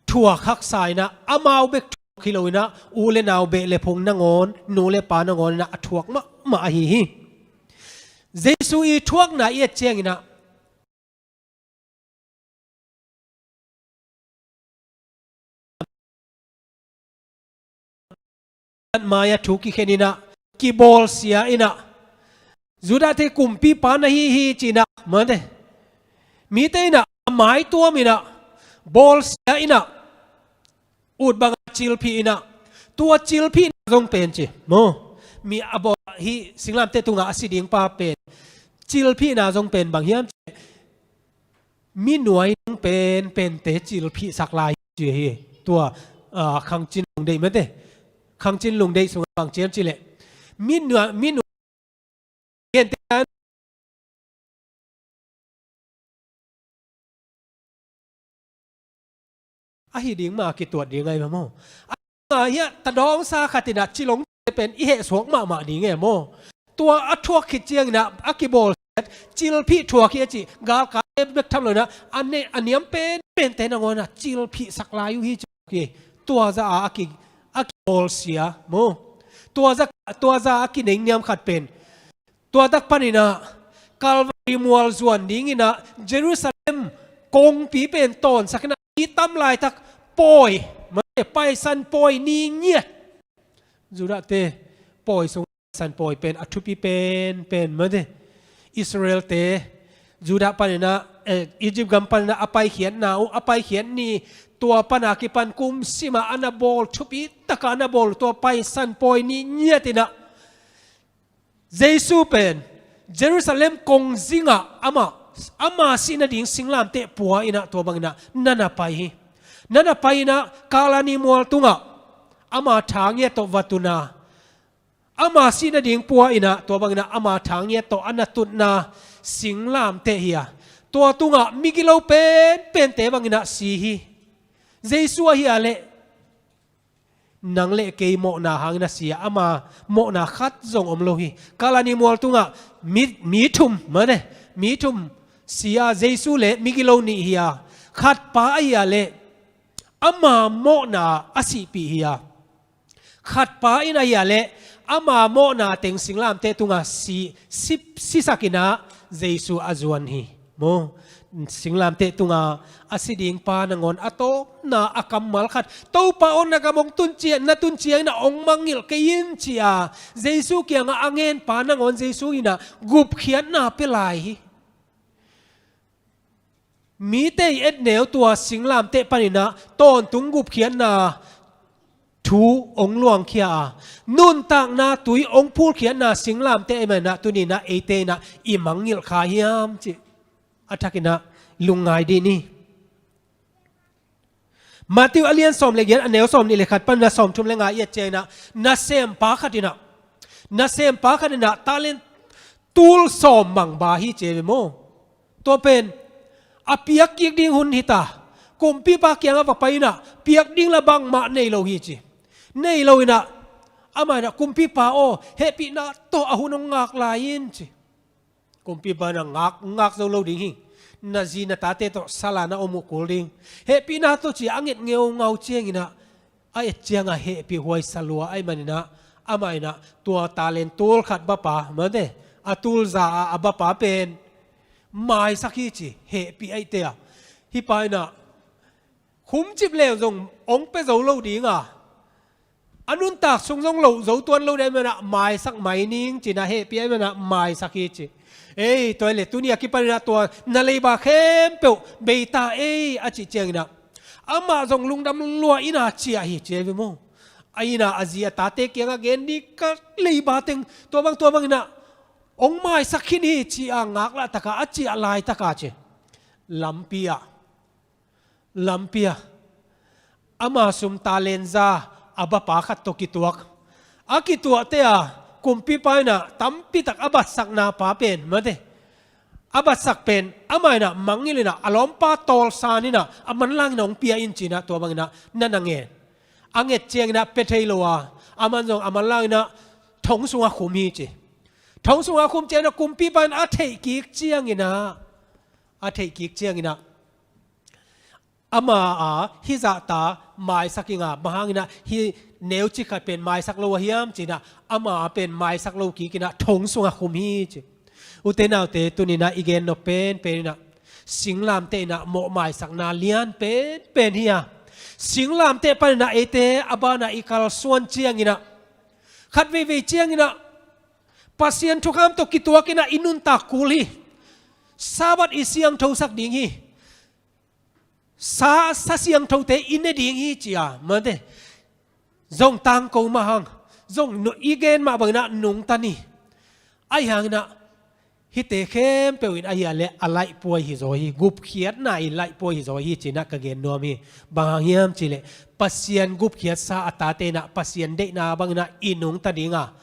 thuak haksa in ah, amau bek thuak hi lo in ah, u le nau, beh le phung nangawn, nu le pa nangawn in ah a thuak mahmah ahi hi. Jesu i thuakna i et ciangin ah, mai-ah thu kikhen in ah, kibawlsia in ah, Judahte kumpipa na hi hi ci in ah, mate, mite in ah a maituam in ah, bawlsia in ah, ut banga cilphih in ah, tua cilphihna zong pen ci, maw, mi a bawl hi, singlamteh tunga a si ding pa pen, cilphihna zong pen bang hiam cih leh, mi nuai dang penpente cilphihsak lai ci hi. Tua, ah, Khangcin Lungdeih, mate, Khangcin Lungdeih sungah bang ci hiam cih leh, mi nuai, mi nuai, gente an ahi ding mah kituat ding ahi maw. A, a, hiah tadawngsa khat in ah cilong pen i hehsuak mahmah ding e maw. Tua a thuak khit ciangin ah a kibawlsiat, cilphih thuak hi a cih, galkap bek tham lo in ah, a ne, a niam penpente nangawn ah cilphihsak lai uh hi ci hi. Tua zah a, a ki, a kibawlsia maw. Tua zah, tua zah a kinengniam khat pen, tua tak panin ah Kalvari mual zuan dingin ah Jerusalem kongpi pen tawnsak in ah, mi tam laitak pawi, mate, Paisan pawi ni ngiat. Judahte pawi sung Paisan pawi pen a thupi penpen, mate. Israelte Judah panin ah, eh, Egypt gam panin ah a paikhiatna uh, a paikhiat ni, tua pan a kipan kum sim a a na bawl, thupi taka a na bawl, tua Paisan pawi ni ngiat in ah Jesu pen Jerusalem kongzingah ama, ama sih nading singlamteh pua in ah, tua bangin ah na na pai hi. Na na pai in ah Kalvari mual tungah ama tha ngiat tawh va tun a, ama sih nading pua in ah, tua bangin ah ama tha ngiat tawh a na tutna singlamteh hi a, tua tungah migilo penpente bangin ah si hi. Jesu ahi a leh nang le kei mawhna hangin a si a, ama mawhna khat zong om lo hi. Kalvari mual tungah mi, mi thum, mate, mi thum si a, Jesu le migilo nih hi a, khatpa ahi a leh ama mawhna a sihpih hi a, khatpa in ahi a leh ama mawhna teng singlamteh tungah si, si, sisak in ah Jesu a zuan hi. Maw, singlamteh tunga a si ding pa nangawn a tawpna a kammal khat, Topa aw, na gam hong tun ciang, na tun ciangin ah hong mangngilh kei in ci a, Jesu kiangah a ngen pa nangawn Jesu in ah gupkhiatna pia lai hi. Mite i et neu tua singlamteh panin ah tawntung gupkhiatna thu hong luangkhia a, nuntakna tui hong phulkhiatna singlamteh ahih manin ah tuni in ah eite in ah i mangngilh kha hiam cih a thakin ah lungngai dih ni. Matthew a lian sawm le giat, a neu sawmnih le khat panin ah sawmthum le nga i et ciangin ah, nasempa khat in ah, nasempa khat in ah talent tul sawm mangba hi ci ve maw. Tua pen a piak kik ding hun hi ta. Kumpipa kiangah va pai inah piak ding la bangmah nei lo hi ci. Nei lo inah amah inah, "Kumpipa aw, hehpihna tawh a hun hong ngak lai in," ci. Kumpipa inah, "Ngak, ngak zo lo ding hi. Na zi na tate tawh sala na om uh kul ding. Hehpihna tawh," ci a nget ngeungau ciang inah a et ciangah hehpih huai sa lua ahih man inah amah inah tua talent tul khat bapa, mate, a tul za a, a bapa pen maisak hi ci, hehpih ahih teh a. Hih pa inah khumcip leng zong hong pia zo lo ding a, a nuntak sung zong loh zo tuan lo ding ahih man inah maisak mai ning ci inah hehpih ahih man inah maisak hi ci. "Ei, tua hi leh tuni a kipan inah tua na leiba khempeuh bei ta ei," a cih ciang inah amah zong lungdam lua inah ciah hi ci ve maw. A inah a zi a tate kiangah gen ding, "Ka leiba teng tua bang tua bang inah hong maisak khin hi," ci a ngaklah taka a ciah laitaka ci. Lampi ah, lampi ah ama sum talent za a bapa khat tawh kituak. A kituah teh a, kumpipa inah tampitak a batsakna pa pen, mate, a batsak pen amah inah mangngilh inah a lawmpa tawlsan inah a manlang inah hong pia in ci inah tua bang inah na na ngen. A nget ciang inah pia thei lo a, aman zong a manlang inah thong sungah khum hi ci. Thong sungah khum ciang inah kumpipa in a theih kik ciang inah, a theih kik ciang inah ama a hih zahta maisak ing a, bang hang inah hih neuci khat pen maisak lo a hiam ci inah ama a pen maisak lo kik inah thong sungah khum hi ci. Ute naute, tuni inah i gen nop penpen inah singlamteh inah mawh maisakna lian penpen hi a, singlamteh pan inah eite a banah i kalsuan ciang inah khat veivei ciang inah Pasian thukham tawh kituak inah i nuntak kul hi. Sabbath i siangthosak ding hi. Sa, sa siangthote i ne ding hi ci a, mate, zong tangko mah hang, zong nu-, i gen mah bang inah nungta ni. Ahih hang inah hihte khempeuh in ahih leh a laihpuai hi zaw hi, gupkhiatna i laihpuai hi zaw hi ci inah ka gen nuam hi. Bang hang hiam cih leh Pasian gupkhiatsa a tate inah Pasian deihna bang inah i nungta ding a,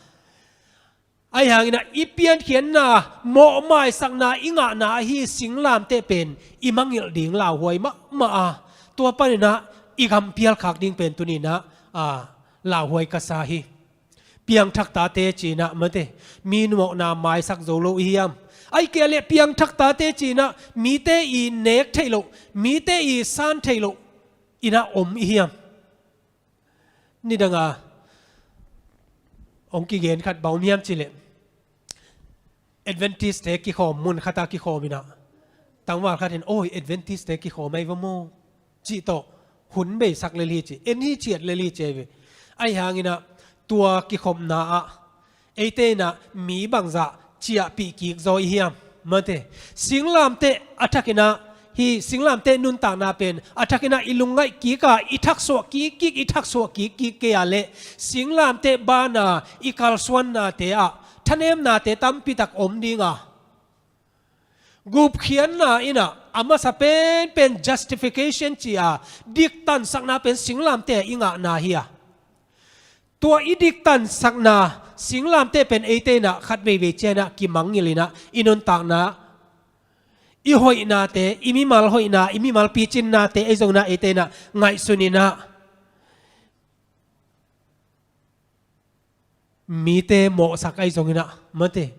ahih hang inah i piankhiatna, mawh maisakna i ngahna ahi singlamteh pen i mangngilh ding lauhuai mahmah a, tua pan inah i gam pialkhak ding pen tuni inah, a, lauhuai ka sa hi. Piangthak tate ci inah, mate, mi mawhna maisak zo lo i hiam? Ahih kei leh piangthak tate ci inah mite i nek theih loh, mite i san theih loh inah om i hiam? Nidang a hong kigen khat bang om hiam cih leh Adventist-te kikhawm mun khat ah kikhawm inah tangval khat in, "Oi, Adventist-te kikhawm ahi va maw," cih tawh hun beisak lel hi ci, en hi ciat lel hi ci ahi ve. Ahih hang inah tua kikhopna ah eite inah mi bangzah ciahpih kik zaw i hiam? Mate, singlamteh a thak inah, hih singlamteh nuntakna pen a thak inah i lungngaih kik a, i thaksuah kik kik, i thaksuah kik kik kei a leh singlamteh bana i kalsuannate ah thanemnate tampitak om ding a, gupkhiatna inah a masa penpen justification ci a, diktansakna pen singlamteh i ngahna hi a, tua i diktansakna singlamteh pen eite inah khat veivei ciang inah kimangngilh inah i nuntakna, i hoihnate, i mimal hoihna, i mimal picinnate ahi zong inah eite inah ngaihsun inah mite mawhsak ahi zong inah, mate,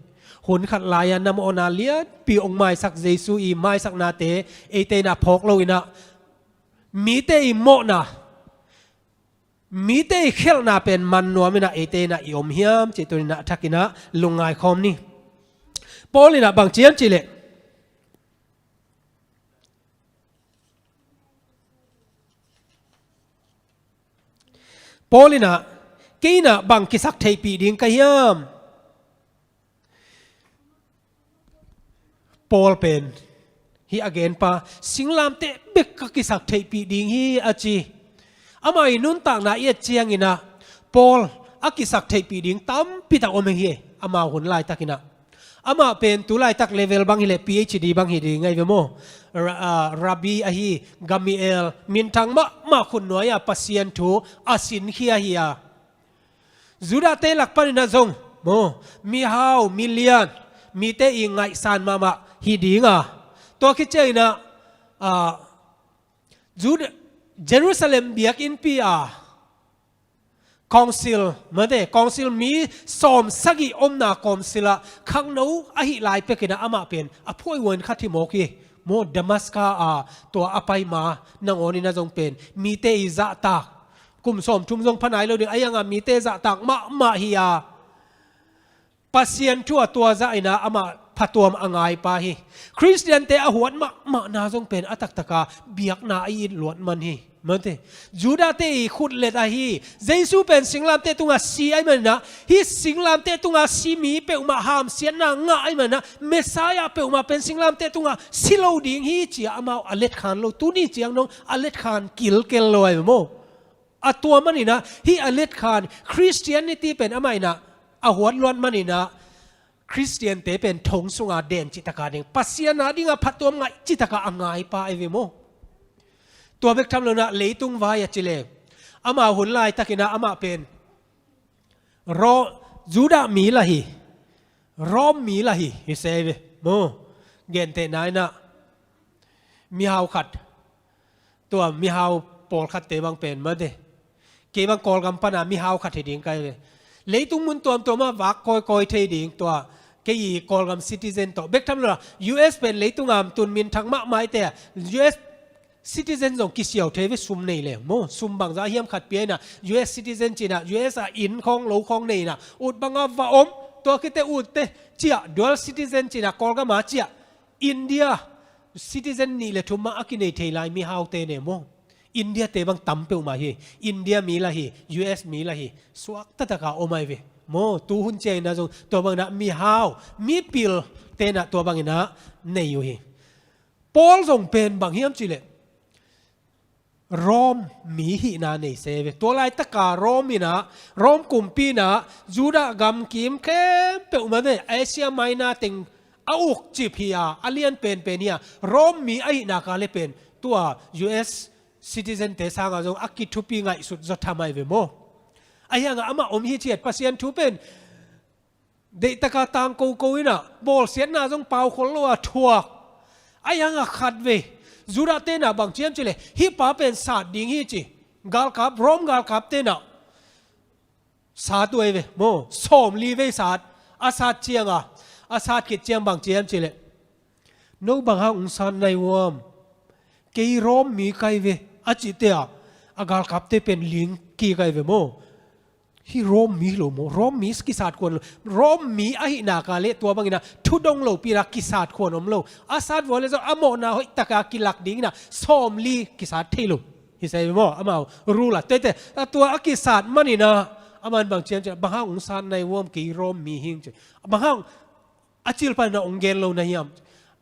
hun khat lai-a na mawhna lianpi hong maisak Jesu i maisaknate eite inah phawk lo inah mite i mawhna, mite i khialhna pen man nuam inah eite inah i om hiam cih tuni inah a thak inah lungngai khawm ni. Paul inah bang ci hiam cih leh, Paul inah, "Kei inah bang kisak theihpih ding ka hiam?" Paul pen hih a genpa, "Singlamteh bek ka kisak theihpih ding hi," a ci. Ama i nuntakna i et ciang inah Paul a kisak theihpih ding tampitak om hi. Ama hun laitak inah, amah pen tu laitak level bang hi leh P H D bang hi ding ahi ve maw. Ra-, ah, Rabbi ahi, Gamaliel, minthang mahmah khutnuai a Pasian thu a sinkhia hi a, Judah-te lak panin ah zong maw, mihau, milian, mite i ngaihsan mahmah hi ding a, tua khit ciangin ah, ah, Judah, Jerusalem biakinnpi a council, mate, council mi sawm sagih omna council ah khangno ahih lai pekin ah amah pen a phuaihuai khat hi mawk hi. Maw, Damaska a tua a pai ma nangawnin ah zong pen mite i zahtak, kum sawmthum zong pha nai lo ding, a ianga mite zahtak mahmah hi a, Pasian thu a tua zah in ah amah phatuam a ngaipa hi. Khristiante a huat mahmahna zong pen a taktaka biakna a it luat man hi. Mate, Judahte i khutlet ahi. Jesu pen singlamteh tunga si ahih manin ah, hih singlamteh tunga si mi peuhmah hamsiatna ngah ahih manin ah, Messiah peuhmah pen singlamteh tunga si lo ding hi ci-a amau a letkhan lo, tuni ciang dong a letkhan kilkel lo ahi maw. A tua manin ah hih a letkhan Christianity pen amah in ah a huat luat manin ah Khristiante pen thong sunga den citaka ding, Pasian a dinga phattuam ngaih citaka a ngaipa ahi ve maw. Tua bek tham lo in ah leitung vai a ci leng, amah hun laitakin ah amah pen Ro-, Judah mi lah hi, Rom mi lah hi, hi se ve maw. Gentehna in ah mihau khat, tua mihau pawlkhatte bang pen mate, kei bang Kawlgam pana mihau khat hi ding ka hi ve. Leitung mun tuamtuam ah vak kawikawi thei ding, tua kei i Kawlgam citizen tawh bek tham lo a, U S pen leitung a tun minthang mahmah ahih teh, U S citizen zong kisiau thei ve, sum nei leng maw. Sum bangzah hiam khat pia in ah, U S citizen ci in ah, U S a inn khawng lo khawng nei in ah, ut banga va om, tua khit teh utte ciah, dual citizen ci in ah, Kawlgam a ciah, India citizen nih le thum mah a kinei thei lai mihaute ne maw. Indiate bang tam peuhmah hi, India mi lah hi, U S mi lah hi, suak taktak a om ahi ve maw. Tuhun ciangin ah zong tua bangin ah mihau, mipilte in ah tua bangin ah nei uh hi. Paul zong pen bang hiam cih leh Rom mi hihna nei se ve. Tua laitaka Rom in ah, Rom kumpi in ah Judah gamkim khempeuh mate, Asia Minor teng a ukcip hi a, a lian penpen hi a, Rom mi ahih nak leh pen tua U S citizen-te sangah zong a kithupi ngaihsut zaw tham ahi ve maw. Ahi hangah amah om hi ciat, Pasian thu pen deihtaka tangkoko in ah, bawlsiatna zong pau khol lo a thuak. Ahi hangah khatvei Judah-te in ah bang ci hiam cih leh, hih pa pen sat ding hi ci, galkap, Rom galkapte in ah sat uh ahi ve maw. Sawmli vei sat, a sat ciangah, a sat khit ciang bang ci hiam cih leh, "No bang hang hong sat nai uh hiam? Kei Rom mi ka hi ve," a cih teh, a galkapte pen ling kik ahi ve maw. Hih Rom mi hi lo maw, Rom mi kisat khuan lo. Rom mi ahih nak leh tua bangin ah thudong lopi in ah kisat khuan om lo. A sat vua leh zong a mawhna hoihtaka kilak dingin ah sawmli kisat thei lo hi se ve maw, amau rule ah. Tua hi teh, a tua a kisat manin ah, aman bang ci hiam cih leh, "Bang hang hong sat nai uh hiam, kei Rom mi hi ing," ci. "Bang hang a cil panin ah hong gen lo na hiam?"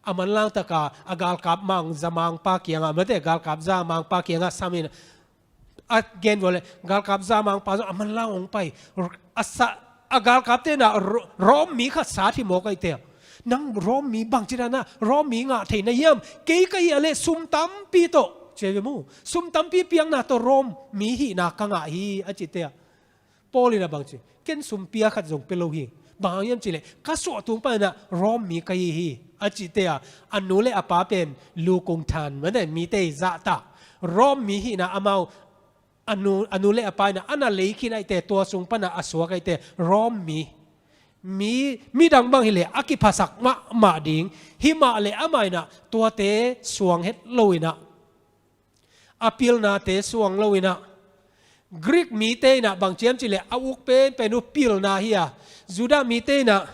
A manlang taka a galkap mangza mangpa kiangah, mate, galkap za mangpa kiangah sam in, a gen vua leh galkap za mangpa zong a manlang hong pai. A sa-, a galkapte in ah Ro-, Rom mi khat sat hi mawk ahih teh, "Nang Rom mi bangci dan a Rom mi ngah thei na hiam? Kei ka hih leh sum tampi tawh," ci ahi ve maw, "sum tampi piakna tawh Rom mi hihna ka ngah hi," a cih teh, Paul in ah bang ci, "Ken sum pia khat zong pia lo hi. Bang hang hiam cih leh ka suah tung panin ah Rom mi ka hi hi," a cih teh, a nu le a pa pen lu kung than, mate, mite i zahtak, Rom mi hihna amau, a nu, a nu le a pa in ah a na lei khin ahih teh, tua sung panin ah a suak ahih teh, Rom mi, mi, midang bang hi leh a kiphasak mahmah ding. Hi mah leh amah in ah tuate suang het lo in ah, a pilnate suang lo in ah, Greek mite in ah bang ci hiam cih leh a uk penpen uh pilna hi a, Judah mite in ah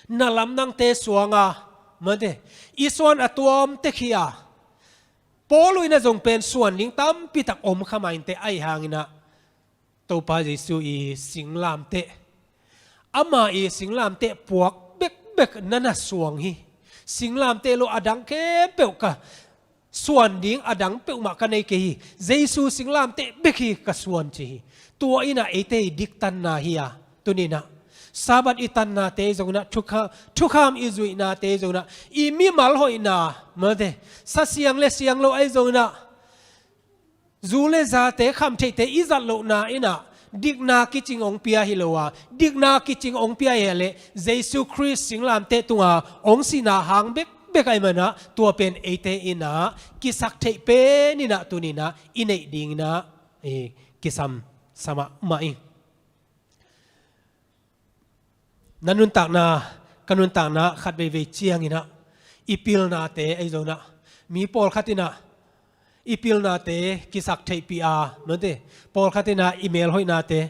na lamdangte suang a, mate, i suan a tuam tek hi a, Paul in ah zong pen suan ding tampi tak om kha mah inteh. Ahi hangin ah Topa Jesu i singlamteh, ama i singlamteh puak bekbek na na suang hi. "Singlamteh lo a dang khempeuh ka suan ding, a dang peuhmah ka nei kei hi. Jesu singlamteh bek hi ka suan," ci hi. Tua in ah eite i diktanna hi a, tuni in ah Sabbath i tannate zong in ah, thukha-, thukham i zuihnate zong in ah, i mimal hoihna, mate, sa siang le siang lo ahi zong in ah, zu le zate, khamtheihte i zat lohna in ah, Dikna kicing hong pia hi lo a, dikna kicing hong pia hi a leh Jesu Khrist singlamteh tunga hong sihna hang bekbek ahih manin ah tua pen eite in ah kisaktheih pen in ah tuni in ah i neih ding in ah, eh, kisam sa mahmah ing. Na nuntakna, ka nuntakna khat veivei ciangin ah i pilnate ahi zongin ah mi pawlkhat in ah i pilnate kisaktheihpih a, mate, pawlkhat in ah i melhoihnate,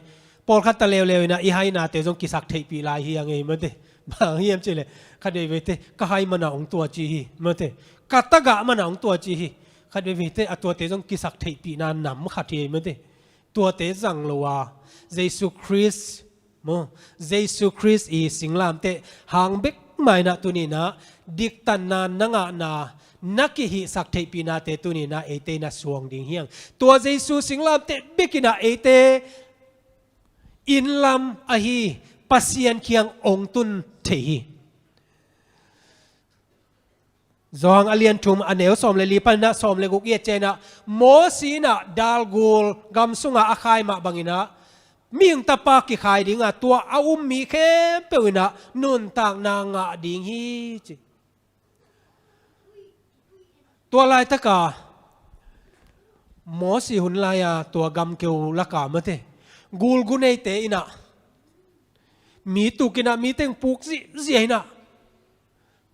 pawlkhat ta leuleu in ah i hainate zong kisaktheihpih lai hi a ngei, mate. Bang hiam cih leh khat veiveite ka hai man ah hong tua ci hi, mate, ka tagah man ah hong tua ci hi. Khat veiveite a tuate zong kisaktheihpihna nam khat hi, mate. Tuate zang lo a, Jesu Khrist, maw, Jesu Khrist i singlamteh hang bek mah in ah tuni in ah diktanna na ngahna, na kihihsak theihpihnate tuni in ah eite in ah suang ding hi hang. Tua Jesu singlamteh bek in ah eite inn lam ahi Pasian kiang hong tun thei hi. Johan a lian thum a neu sawm le li panin ah sawm le guk i et ciangin ah, Mosi in ah dalgul gam sungah a khai mah bangin ah Mihing Tapa kikhai ding a, tua a um mi khempeuh in ah nuntakna ngah ding hi, ci. Tua laitaka Mosi hun lai-a tua gamkeu laka, mate, gulgu neite in ah mi tuk in ah mi teng puk zihziah in ah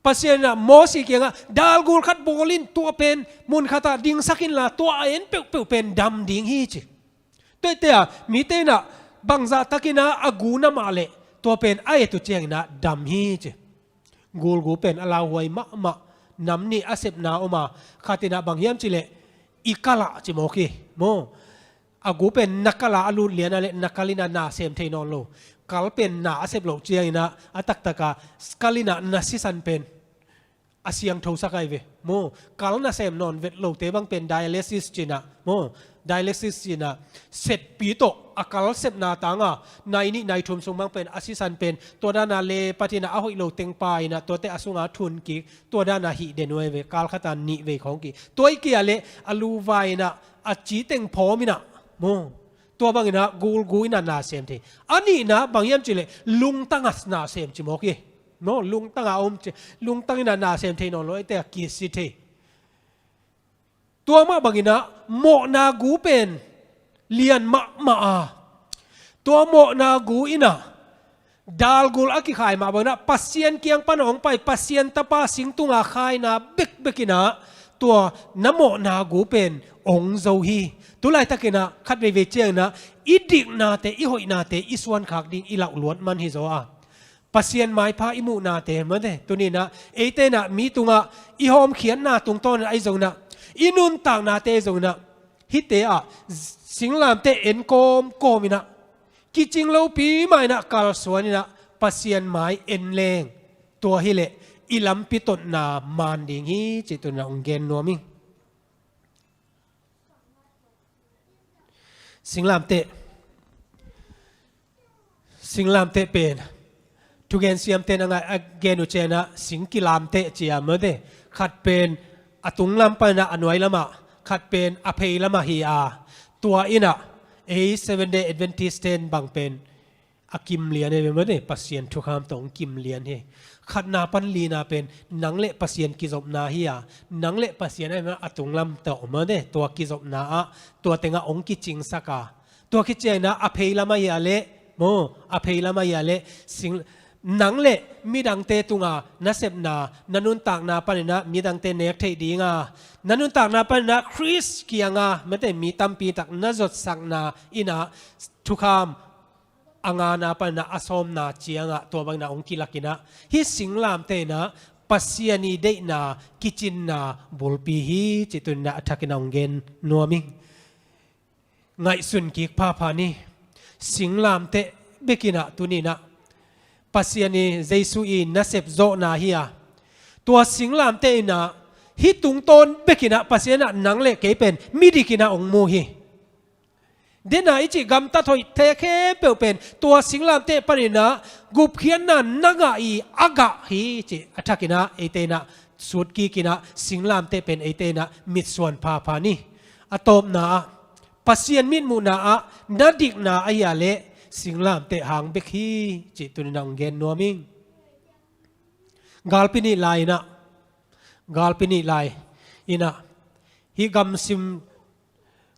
Pasian in ah Mosi kiangah dalgul khat bawl in, tua pen mun khatah dingsak inla tua a en peuhpeuh pen dam ding hi, ci. Tuate a mite in ah bangzah takin ah a gu na mah leh tua pen a et uh ciangin ah dam hi, ci. Gulgu pen a lauhuai mahmah, nam nih a sepna om a, khat in ah bang hiam cih leh i kal ah, ci mawk hi, maw. A gu pen na kal ah a lut lian a leh na kal in ah na sem thei nawn lo. Kal pen na a sep loh ciangin ah a taktak a kal in ah na sisan pen a siangthosak ahi ve, maw. Kal na sem nawn vet lote bang pen dialysis ci in ah, maw, dialysis ci in ah setpi tawh a kal sepna tang a nai nih nai thum sung bang pen a sisan pen tua dan a le patin ah a hoih lo teng pia in ah tuate a sungah thun kik, tua dan a hih den uh ahi ve. Kal khat a nih vei khawng kih, tua hi kei a leh a luvai in ah a ci teng phawm in ah, maw, tua bangin ah gulgu in ah na sem thei. A nihna bang hiam cih leh lungtang ah na sem, ci mawk hi, maw. Lungtang ah om ci, lungtang in ah na sem thei nawn lo, eite a kisi thei. Tua mah bangin ah mawhna gu pen lian mahmah a, tua mawhna gu in ah dalgul a kikhai mah bangin ah Pasian kiang pan a hong pai Pasian Tapa sing tunga khaina bekbek in ah tua na mawhna gu pen hong zo hi. Tulaitakin ah khat veivei ciangin ah i diknate, i hoihnate i suankhak ding i lauh luat man hi zaw a, Pasian maipha i muhnate, mate, tuni in ah eite in ah mi tungah i hawmkhiatna tungtawn in ah ahi zongin ah i nuntaknate ahi zongin ah hihte ah singlamteh en kawmkawm in ah kicing lopi mah in ah kalsuan in ah Pasian mai en leng, tua hi leh i lampi totna man ding hi, ci tuni in ah hong gen nuam ing. Singlamteh, singlamteh pen thugen siamte in a ngai, a gen uh ciangin ah sing kilamteh ci a, mate. Khat pen a tunglam pan in ah a nuai lamah, khat pen a phei lamah hi a, tua in ah ei Seventh Day Adventist ten bang pen a kim lian hi ve, mate. Pasian thukham tawh hong kim lian hi. Khatna pan lina pen nang le Pasian kizopna hi a, nang le Pasian a, a tunglam tawh, mate, tua kizopna ah tua tengah hong kicingsak a, tua khit ciangin ah a phei lamah hi a leh, maw, a phei lamah hi a leh sing, nang le midangte tunga na sepna, na nuntakna panin ah midangte nek theih dinga, na nuntakna panin ah Khrist kianga, mate, mi tampi tak na zotsakna in ah thukham a ngana panin ah a sawmna ciangah tua bangin ah hong kilak in ah hih singlamteh in ah Pasian i deihna kicinna bulpi hi, ci tuni in ah a thakin ah hong gen nuam ing. Ngaihsun kik phapha ni. Singlamteh bek in ah tuni in ah Pasian i, Jesu i nasep zawhna hi a, tua singlamteh in ah hih tungtawn bek in ah Pasian in ah nang le kei pen midik in ah hong mu hi. Dena i cih gamtat hoihte khempeuh pen tua singlamteh panin ah gupkhiatna na ngah i a gah hi, ci a thakin ah eite in ah sutkik in ah singlamteh pen eite in ah mitsuan phapha ni. A tawpna ah Pasian mitmuhna ah na dikna ahi a leh singlamteh hang bek hi cih tuni-in ah hong gen nuam ing. Galpi nih lai-in ah, galpi nih lai-in ah, hih gamsim,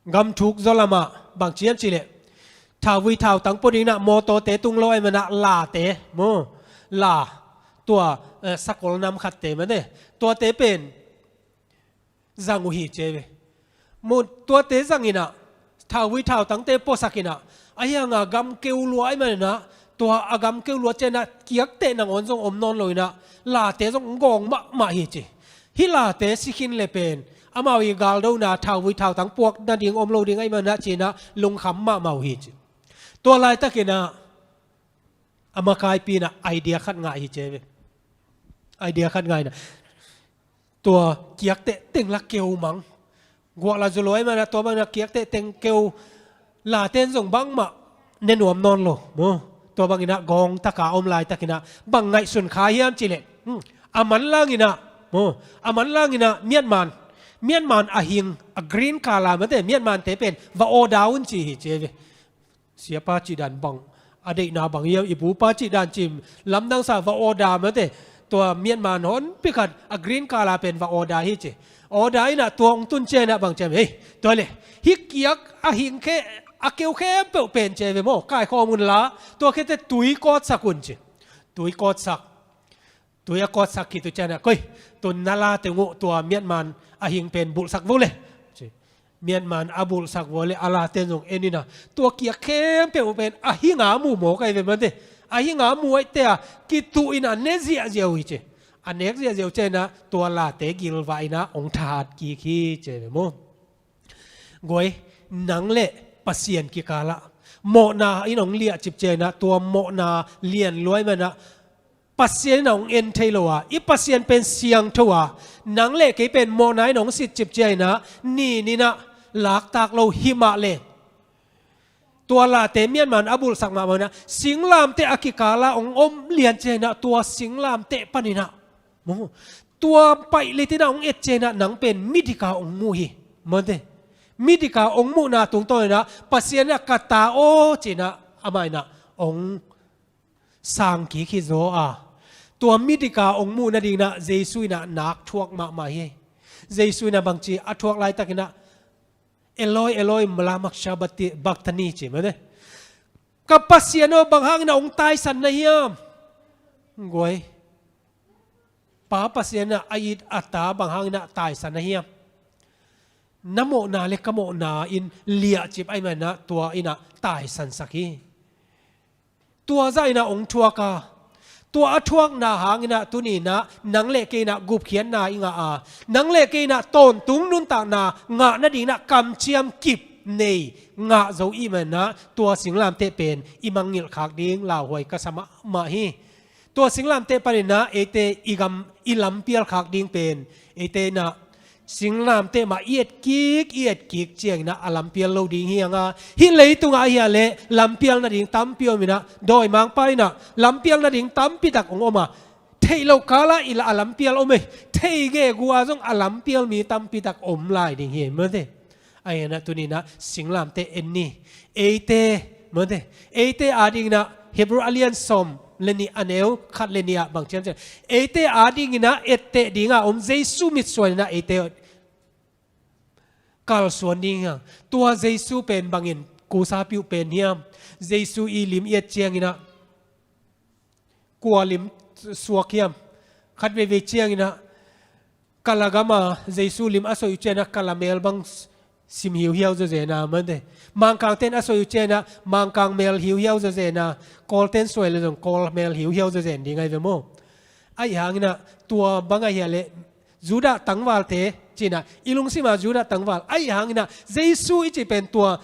gamthuk zaw lamah bang ci hiam cih leh, thauvui thautang pua dingin ah mawtawte tung lo ahih manin ah late, maw, la, tua, eh, sakol nam khatte mate, tuate pen zang uh hi ci ve. Maw, tuate zangin ah, thauvui thautangte puasakin ah, ahi hangin ah gam keu lua ahih manin ah, tua a gam keu lua ciangin ah kiakteh nangawn zong om nawn loin ah, late zong gawng mahmah hi ci. Hih late si khin leh pen, amau ii galdona thauvui thautang puak nading om lo ding ahih manin ah ci-in ah lungkham mahmah uh hi ci. Tua laitakin ah, a makaipi-in ah idea khat ngah hi ci ve. Idea khat ngah in ah, tua kiakteh teng la keu mang. Guah la zu lo ahih manin ah tua bangin ah kiakteh teng keu, late'n zong bangmah ne nuam nawn lo, maw. Tua bangin ah gawng takin om laitakin ah bang ngaihsun kha hiam cih leh, hmm, a manlangin ah, maw, a manlangin ah miatman, miatman a hing, a green color mate, miatmante pen va order un ci hi ci ve. Siapa cih dan bang, a deihna bang hiam, i pupa cih dan cih lamdang sa va order mate, tua miatman honpi khat a green color pen va order hi ci. Order in ah tua hong tun ciangin ah bang ci hiam, hei, tua leh, hih kiak a hing khe, a keu khempeuh pen ci ve maw, kaikhawm un la, tua khit teh tui kawtsak un ci. Tui kawtsak. Tui a kawtsak khit uh ciangin ah, koi, tun na late uh tua miatman a hing pen bulhsak vo leh ci. Miatman a bulhsak vo leh a late'n zong en in ah, tua kiak khempeuh pen a hing a mu mawk ahi ve mate. A hing a mu ahih teh a kituh in ah ne ziahziah uh hi ci. A nek ziahziah uh ciangin ah tua late gilvah in ah hong thahat kik hi ci ve maw. Guai, nang leh Pasian kikal ah mawhna in hong liahcip ciangin ah, tua mawhna lian lua ahih manin ah Pasian in ah hong en thei lo a, i Pasian pen siangtho a, nang leh kei pen mawhna in hong sitcip ciangin ah, ninin ah laktak lo hi mah leh, tua late miatman a bulhsak mahmah in ah, singlamteh a kikal ah hong om lian ciangin ah, tua singlamteh panin ah, maw, tua paih litin ah hong et ciangin ah, nang pen midik a hong mu hi, mate. Midik a hong muhna tungtawnin ah, Pasian in ah ka ta aw ci-in ah, amah in ah hong sang kik hi zaw a. Tua midik a hong muh nadingin ah Jesu in ah nak thuak mahmah hi. Jesu in ah bang ci, a thuak laitakin ah, Eloi, Eloi, lama sabakthani ci mate. Ka Pasian aw, bang hangin ah hong taisan na hiam? Guai. Pa Pasian in ah a it a ta bang hangin ah taisan na hiam? Na mawhna leh ka mawhna in liahcip ahih manin ah tua in ah taisansak hi. Tua zah in ah hong thuak a, tua a thuakna hangin ah tuni-in ah nang leh kei in ah gupkhiatna i ngah a, nang leh kei in ah tawntung nuntakna ngah nadingin ah kamciam kip nei ngah zo i hih manin ah, tua singlamteh pen i mangngilh khak ding lauhuai ka sa mahmah hi. Tua singlamteh panin ah eite i gam, i lampial khak ding pen, eite in ah singlamteh mah i et kik, i et kik ciangin ah a lampial lo ding hi hang a, hih leitungah ahi a leh lampial nading tampi om in ah, dawimangpa in ah lampial nading tampi tak hong om a, theih loh kal ah i la a lampial om ei, thei gegu a zong a lampial mi tampi tak om lai ding hi, mate. Ahi hangin ah tuni-in ah singlamteh en ni. Eite, mate, eite adingin ah Hebrew a lian sawm leh nih, a neu khat leh nih ah bang ci hiam cih leh, eite adingin ah etteh ding a om Jesu mitsuan in ah eite kalsuan ding hi hang. Tua Jesu pen bangin kusa piuh pen hiam? Jesu ii lim i et ciangin ah kua lim suak hiam? Khat veivei ciangin ah, Kala gam a Jesu lim a soi uh ciangin ah Kala mel bang sim hiuhiau zawzen a, mate. Mangkangte'n a soi uh ciangin ah Mangkang mel hiuhiau zawzen a, Kawlte'n suai leh zong Kawl mel hiuhiau zawzen ding ahi ve maw. Ahi hangin ah tua bang ahi a leh Judah tangvalte ci-in ah, i lungsim ah Judah tangval. Ahi hangin ah Jesu i cih pen tua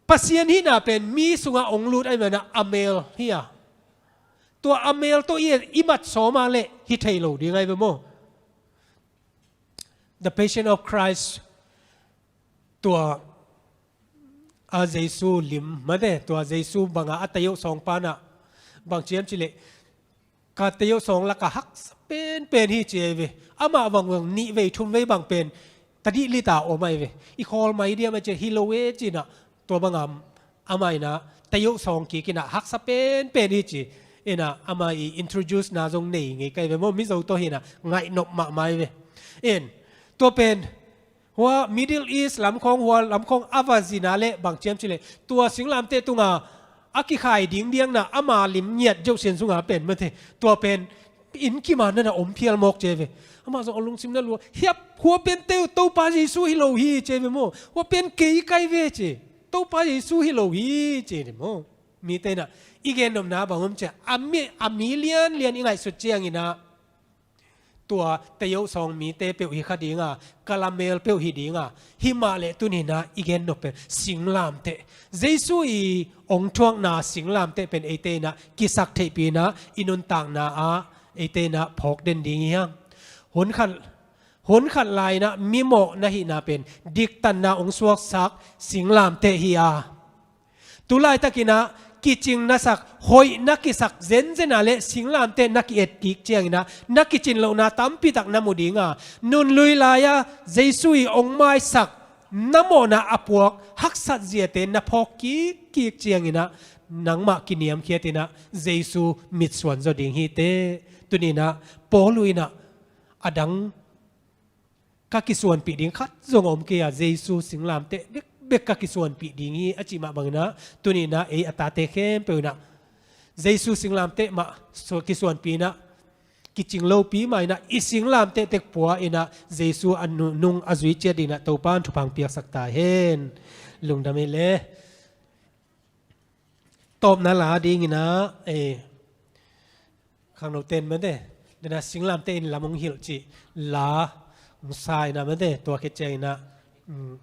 Pasian hihna pen mi sungah hong lut ahih manin ah a mel hi a, tua a mel tawh i, i mat sawm a leh hi thei lo ding ahi ve maw. The Passion of Christ, tua a Jesu lim, mate, tua Jesu bang a a tei uh sawngpan ah bang ci hiam cih leh, ka tei uh sawng lakah haksa penpen hi ci ahi ve. Amah bang bang nih vei thum vei bang pen tadih lita om ahi ve. I khawl mai diam a ci hi lo e ci-in ah, tua banga amah in ah tayoh sawng kik in ah haksa penpen hi ci-in ah amah i introduce na zong nei ngei ka hi ve maw, Mizo tawh hi-in ah ngaih nop mahmah hi ve. In tua pen hua Middle East lam khawng, hua lam khawng a va zin a leh bang ci hiam cih leh tua singlamteh tunga a kikhai ding diakna ama lim ngiat zeuh sian sunga pen mate, tua pen inn kim a na na om phial mawk ci hi ve. Amah zong a lungsim na lua, hiap, hua pen teh Topa Jesu hi lo hi ci hi ve maw. Hua pen kei ka hi ve ci. Topa Jesu hi lo hi ci hi maw. Mite in ah i gennopna bang om ci a, a mi, a mi lianlian i ngaihsut ciangin ah tua tayoh sawng mite peuh hi kha ding a, ka lamel peuh hi ding a, hi mah leh tuni-in ah i gennop pen singlamteh, Jesu i ong thuakna singlamteh pen eite in ah kisaktheihpih in ah i nuntakna ah eite in ah phawk den ding hi hang. Hun khat, hun khat lai-in ah mimawh na hihna pen diktatna ong suaksak singlamteh hi a, tu laitakin ah kicing na sak, hoih na kisak zenzen a leh singlamteh na ki-et kik ciangin ah na kicin lohna tampi tak na mu ding a, nunlui lai-a Jesu i ong maisak na mawhna a puak haksat ziate na phawk kikkik ciangin ah nangmah kiniamkhiat in ah Jesu mitsuan zaw ding hi teh. Tuni-in ah Paul in ah a dang ka kisuanpih ding khat zong a om kei a, Jesu singlamteh bekbek ka kisuanpih ding hi a cih mah bangin ah tuni-in ah ei a tate khempeuh in ah Jesu singlamteh mah su-, kisuanpih in ah kicing lopi mah in ah i singlamteh tek pua in ah Jesu a nu-, nung a zui ciat dingin ah Topa'n thupha ong piaksak ta hen. Lungdam ei le. Tawpna la dingin ah, eh, khangnote'n mate, dena singlamteh in lam ong hilh cih la ong sa in ah mate, tua khit ciangin ah, mm,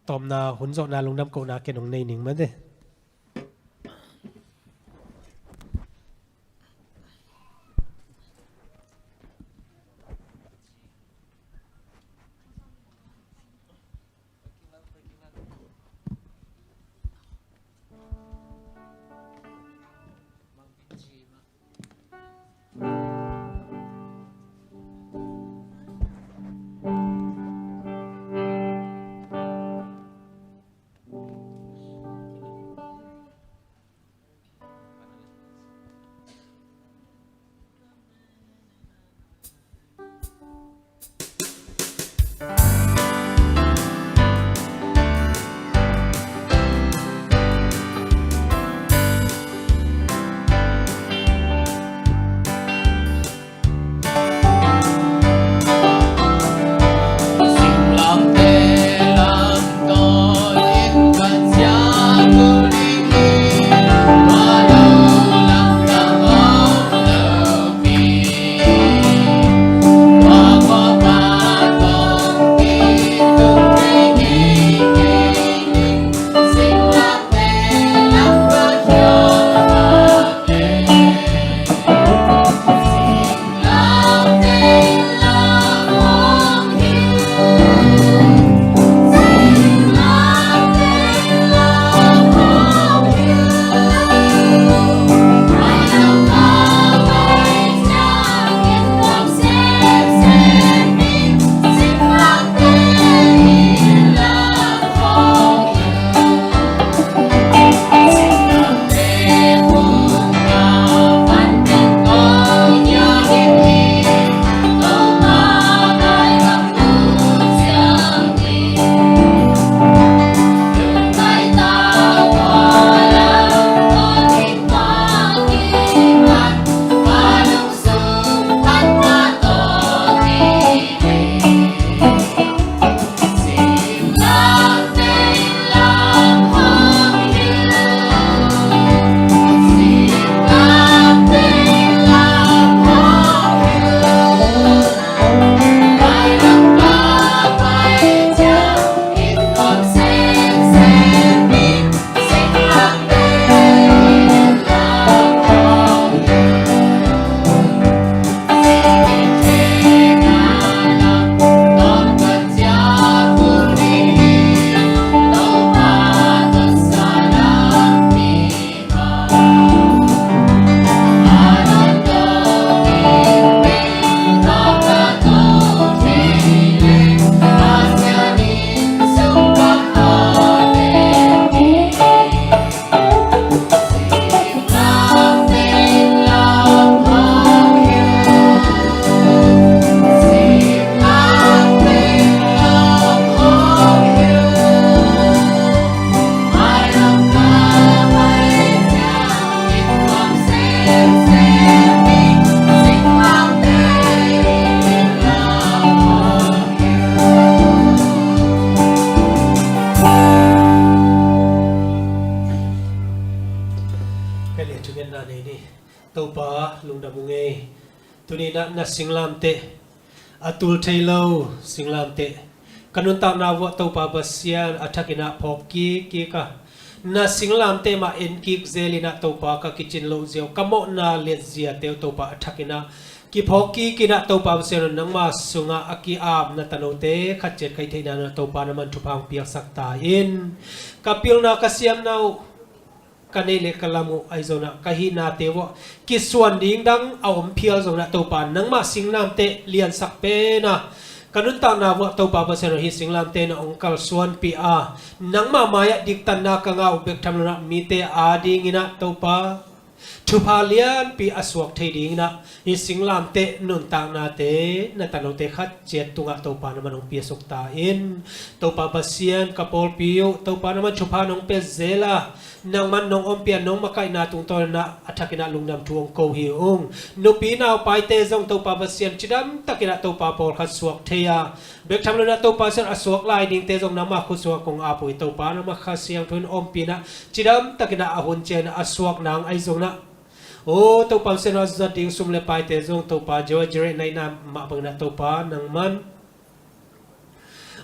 tawpna hun zawhna lungdam kohna ken ong nei ning mate. Lungdam ung ei. Tuni-in ah na singlamteh, a tul thei lo singlamteh, ka nuntakna vuah Topa Pasian a thakin ah phawk kik kik a, na singlamteh mah en kik zel in ah Topa ka kicin loh zia uh, ka mawhna liat ziate uh Topa a thakin ah kiphawk kik in ah Topa Pasian aw, nangma sungah a ki-ap na tanote khat ciat ka hih theihna-in ah Topa na man thupha hong piaksak ta in. Ka pilna ka siamna uh, ka neih le ka lam uh, ahi zongin ah ka hihnate vuah kisuan ding dang a om phial zongin ah Topa nangmah singlamteh liansak pen a, ka nuntakna vuah Topa Pasian aw, hih singlamteh na hong kalsuanpih a, nangmah mai-ah diktanna ka ngah uh bek tham loin ah mite adingin ah Topa thupha lianpi a suak thei dingin ah hih singlamteh nuntaknate na tanote khat ciat tungah Topa na man hong piasuk ta in. Topa Pasian, ka pawlpi uh Topa na man thupha nong pia zel a, nang man nong ompih a, nong makaihna tungtawnin ah a thakin ah lungdam thu hong ko hi ung. Nupi nau paite zong Topa Pasian, cidam takin ah Topa pawlkhat suak thei a, bek tham loin ah Topa Pasian, a suak lai dingte zong nangmah khutsuah kong ap uh hi. Topa nangmah Kha Siangtho in ompih in ah cidam takin ah a hun ciangin ah a suak nang ahi zongin ah, aw Topa Pasian aw, a zat ding sum le paite zong Topa Jehovah Jireh na hihna mah bangin ah Topa nang man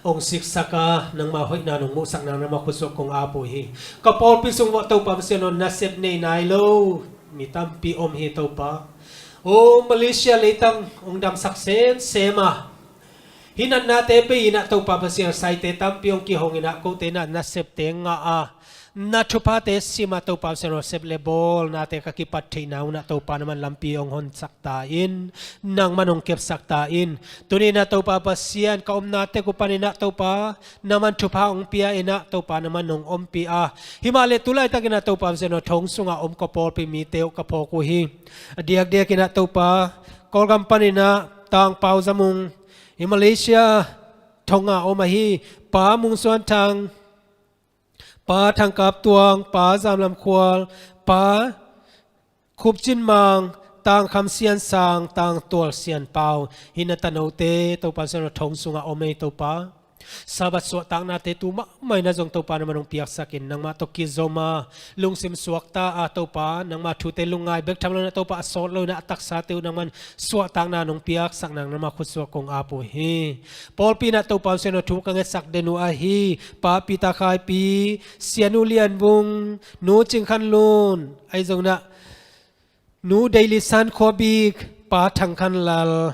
hong siksak a, nangmah hoihna nong muhsak nang nangmah khutsuah kong ap uh hi. Ka pawlpi sung vuah Topa Pasian aw, nasep nei nai lo mi tampi om hi Topa. Aw Malaysia leitang hong damsak semsem a, hih natnate bei in ah Topa Pasian aw, saite tampi hong kihong in ah kote in ah nasepte ngah a, na thuphate sim a Topa Pasian aw, sep le bawl nate ka kipat theihna un ah Topa na man lampi hong honsak ta in, nang man hong kepsak ta in. Tuni-in ah Topa Pasian, ka omna tek uh panin ah Topa na man thupha hong pia in ah Topa na man hong ompih a, himahleh tu laitakin ah Topa Pasian aw, thong sungah om ka pawlpi mite uh ka phawk uh hi. A diakdiakin ah Topa, Kawlgam panin ah Tang Pau Za Mung, hih Malaysia thong a om ahi Pa Mung Suan Thang, Pa Thang Kap Tuang, Pa Zam Lam Khual, Pa Khup Cin Mang, Tang Kham Sian Sang, Tang Tual Sian Pau, hih na tanote Topa Pasian aw, thong sungah om ei Topa. Sabbath suahtaknate tu mahmah in ah zong Topa na man hong piaksak in, nangmah tawh kizom a, lungsim suakta a Topa, nangmah thute lungngai bek tham loin ah Topa a sawt loin ah a taksate uh nang man suahtakna nong piaksak nang nangmah khutsuah kong ap uh hi. Pawlpi in ah Topa Pasian aw, thu ka ngetsak den uh ahi Pa Peter Khaipi, Sianu Lian Vung, Nu Cing Khan Lun, ahi zongin ah Nu Dei Li San Khua Bik, Pa Thang Khan Lal,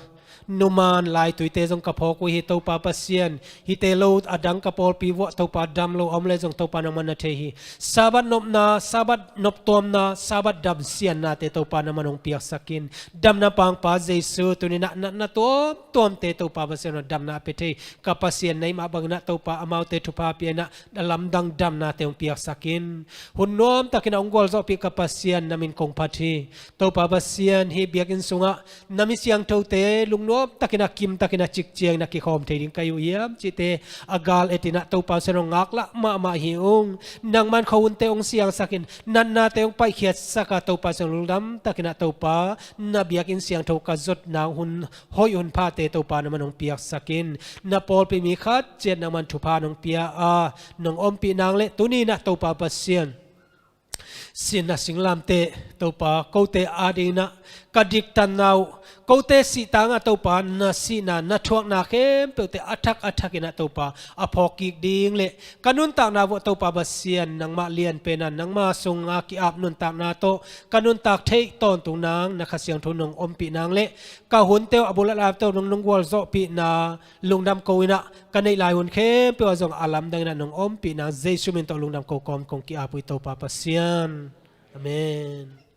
Nu Man Lai Tuite zong ka phawk uh hi. Topa Pasian, hihte lo a dang ka pawlpi vuah Topa dam lo a om le zong Topa nang man na thei hi. Sabbath nopna, Sabbath noptuamna, Sabbath damsiannate Topa na man hong piaksak in. Damna pangpa Jesu, tuni-in ah natna tuamtuamte Topa Pasian aw, damna a pia thei ka Pasian na hih mah bangin ah Topa amaute thupha pia in ah a lamdang damnate hong piaksak in. Hun nuam takin ah hong gualzawhpih ka Pasian, na min kong phat hi. Topa Pasian, hih biakinn sungah na mi siangthote lungnuam takin ah, kim takin ah, cik ciangin ah kikhawm thei ding ka hi uh hiam cihte a gal etin ah Topa Pasian aw, ngaklah mahmah hi ung. Nang man khuahunte hong siangsak in, natnate hong paihkhiatsak a Topa Pasian aw, lungdam takin ah Topa na biakinn siangtho ka zot nang hun hoih hun phate Topa na man hong piaksak in. Na pawlpi mi khat ciat nang man thupha nong pia a, nong ompih nang le tuni-in ah Topa Pasian, sihna singlamteh Topa, kote adingin ah ka diktanna uh, kote sihtak a Topa na sihna, na thuakna khempeuhte a thak a thakin ah Topa a phawk kik ding le ka nuntakna vuah Topa Pasian, nangmah lianpen a, nangmah sunga ki-ap nuntakna tawh ka nuntak theih tawntung nang, na Kha Siangtho nong ompih nang le ka hunte uh, a bul a lamte uh nong, nong gualzawhpihna lungdam ko in ah, ka neih lai hun khempeuh ah zong a lamdang in ah nong ompih nang Jesu min tawh lungdam ko kawm kong ki-ap uh hi Topa Pasian. Amen.